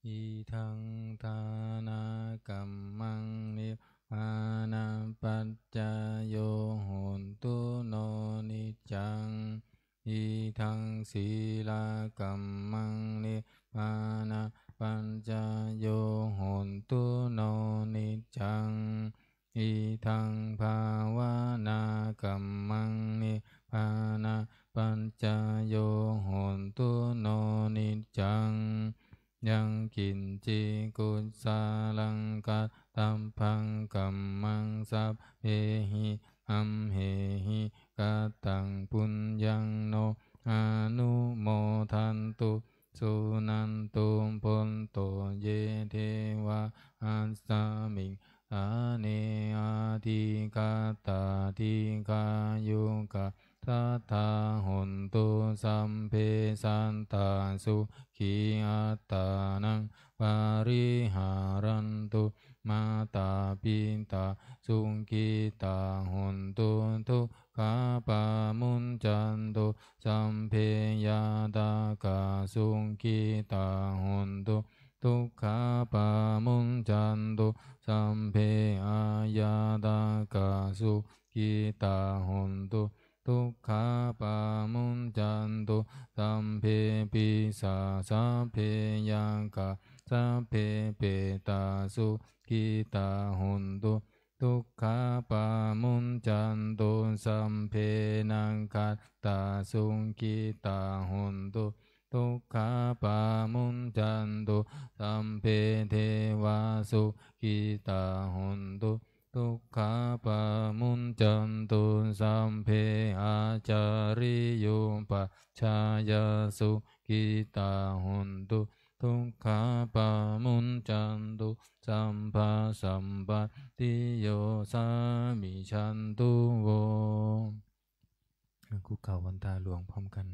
Idaṃ dānakammaṃ nibbānapaccayo hotu no niccaṃ. Idaṃ sīlakammaṃ nibbānapaccayo hotu no niccaṃ. Idaṃ bhāvanākammaṃ nibbānapaccayo hotu no niccaṃ. Yaṃ kiñci kusalaṃ kattabbaṃ kammaṃ sabbehi amhehi kataṃ puññaṃ no anumodantu. Suṇantu bhonto ye devā asmiṃ ṭhāne adhigatā dīghāyukā sadā hontu. Sabbe sattā sukhī attānaṃ pariharantu. Mātā pitā sukhitā hontu, dukkhā pamuñcantu. Sabbe ñātakā sukhitā hontu, dukkhā pamuñcantu. Sabbe aññātakā sukhitā hontu, dukkhā pamuñcantu. Sabbe pisā sabbe yakkhā sabbe petā sukhitā hontu, dukkhā pamuñcantu. Sabbe nakkhattā sukhitā hontu, dukkhā pamuñcantu. Sabbe devā sukhitā hontu, dukkhā pamuñcantu. Sabbe ācariyupajjhāyā sukhitā hontu, dukkhā pamuñcantu. Sabbā sampattiyo samijjhantu vo. คุกเข่าวันทาหลวงพร้อมกัน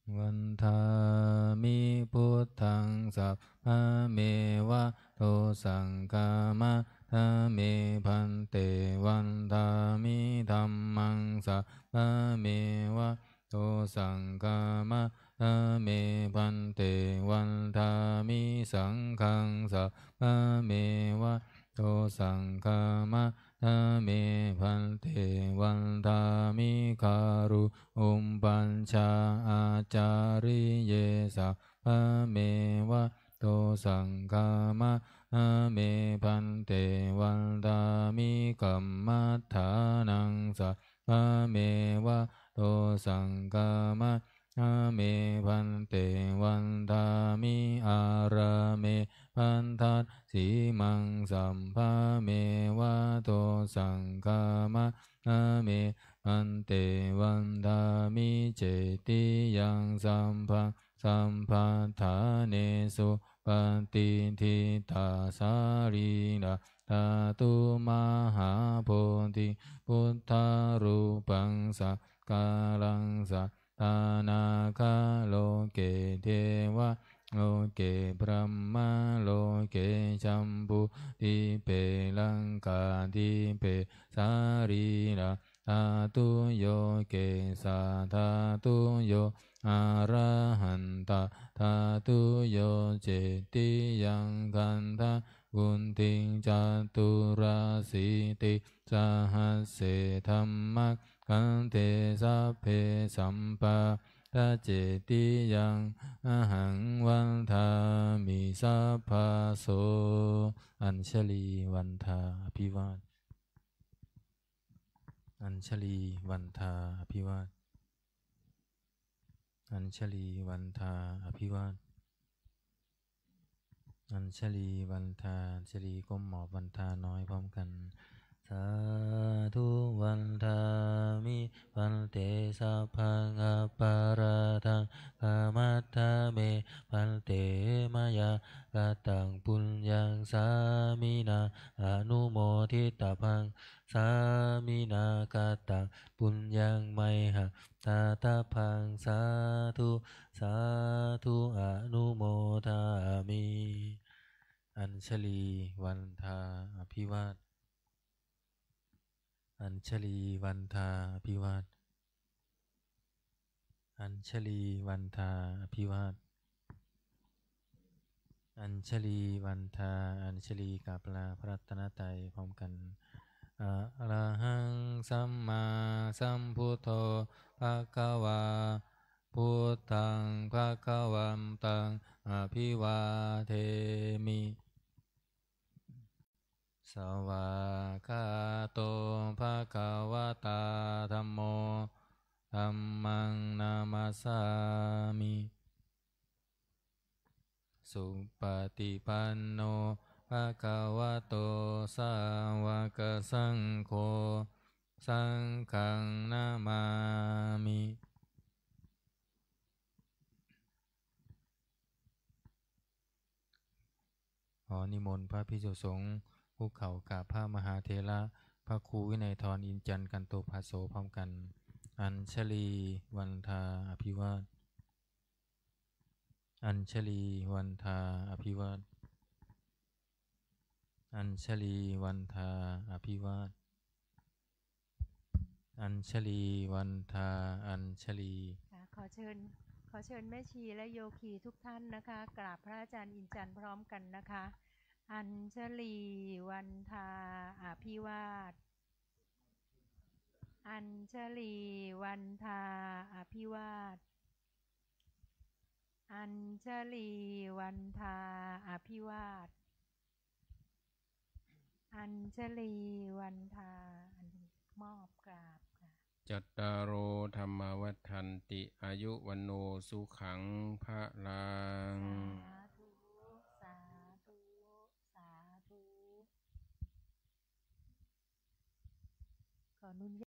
Vandāmi buddhaṃ sabbameva dosaṃ khamatha me bhante. Vandāmi dhammaṃ sabbameva dosaṃ khamatha me bhante. Vandāmi saṅghaṃ sabbameva dosaṃ khamatha me bhante. Vandāmi guru upajjhāyācariye sabbameva dosaṃ khamatha me bhante. Vandāmi kammaṭṭhānaṃ sabbameva dosaṃ khamatha me bhante. Vandāmi ārāme bhaddassīmaṃ sabbameva dosaṃ khamatha me bhante. Vandāmi cetiyaṃ sabbaṃ sabbaṭṭhānesu patiṭṭhitā sārīradhātu mahābodhiṃ buddharūpaṃ sakalaṃ sadā nāgarāje devaloke brahmaloke jambudīpe laṅkādīpe sārīradhātuyo kesādhātuyo arahantathātuyo cetiyaṃ gandhaguṇḍiṃ caturāsītisahassadhammakkhandhe sabbe sampadaccetiyaṃ ahaṃ vandāmi sabbaso. Añjalī vandā abhivād. Añjalī vandā abhivād. Añjalī vandā abhivād. Añjalī vandā. Añjalī ก้มหมอบวันทาน้อยพร้อมกัน Sādhu vandāmi bhante, sabbaṃ aparādhaṃ khamatha me bhante. Mayā kataṃ puññaṃ sāminā anumoditabbaṃ, sāminā kataṃ puññaṃ mayhaṃ dātabbaṃ. Sādhu sādhu anumodāmi. Añjalī vandā abhivāda. Añjalī vandā abhivāda. Añjalī vandā abhivāda. Añjalī vandā, añjalī กราบลาพระรัตนตรัยพร้อมกัน Arahaṃ sammāsambuddho bhagavā, buddhaṃ bhagavantaṃ abhivādemi. Svākkhāto bhagavatā dhammo, dhammaṃ namassāmi. Supaṭipanno bhagavato sāvakasaṅgho, saṅghaṃ namāmi. ขอนิมนต์พระภิกษุสงฆ์คุกเข่ากราบพระมหาเถระ พระครูวินัยธร อินจันทร์ กันโตภาโส พร้อมกัน Añjalī vandā abhivāda. Añjalī vandā abhivāda. Añjalī vandā abhivāda. Añjalī vandā añjalī. ค่ะ ขอเชิญ ขอเชิญแม่ชีและโยคีทุกท่านนะคะ กราบพระอาจารย์อินจันทร์พร้อมกันนะคะ Añjalī vandā abhivāda. Añjalī vandā abhivāda. Añjalī vandā abhivāda. Añjalī vandā อันนี้มอบกราบค่ะ Cattāro dhammā vaḍḍhanti, āyu vaṇṇo sukhaṃ balaṃ. สาธุ สาธุ สาธุ ขออนุญาต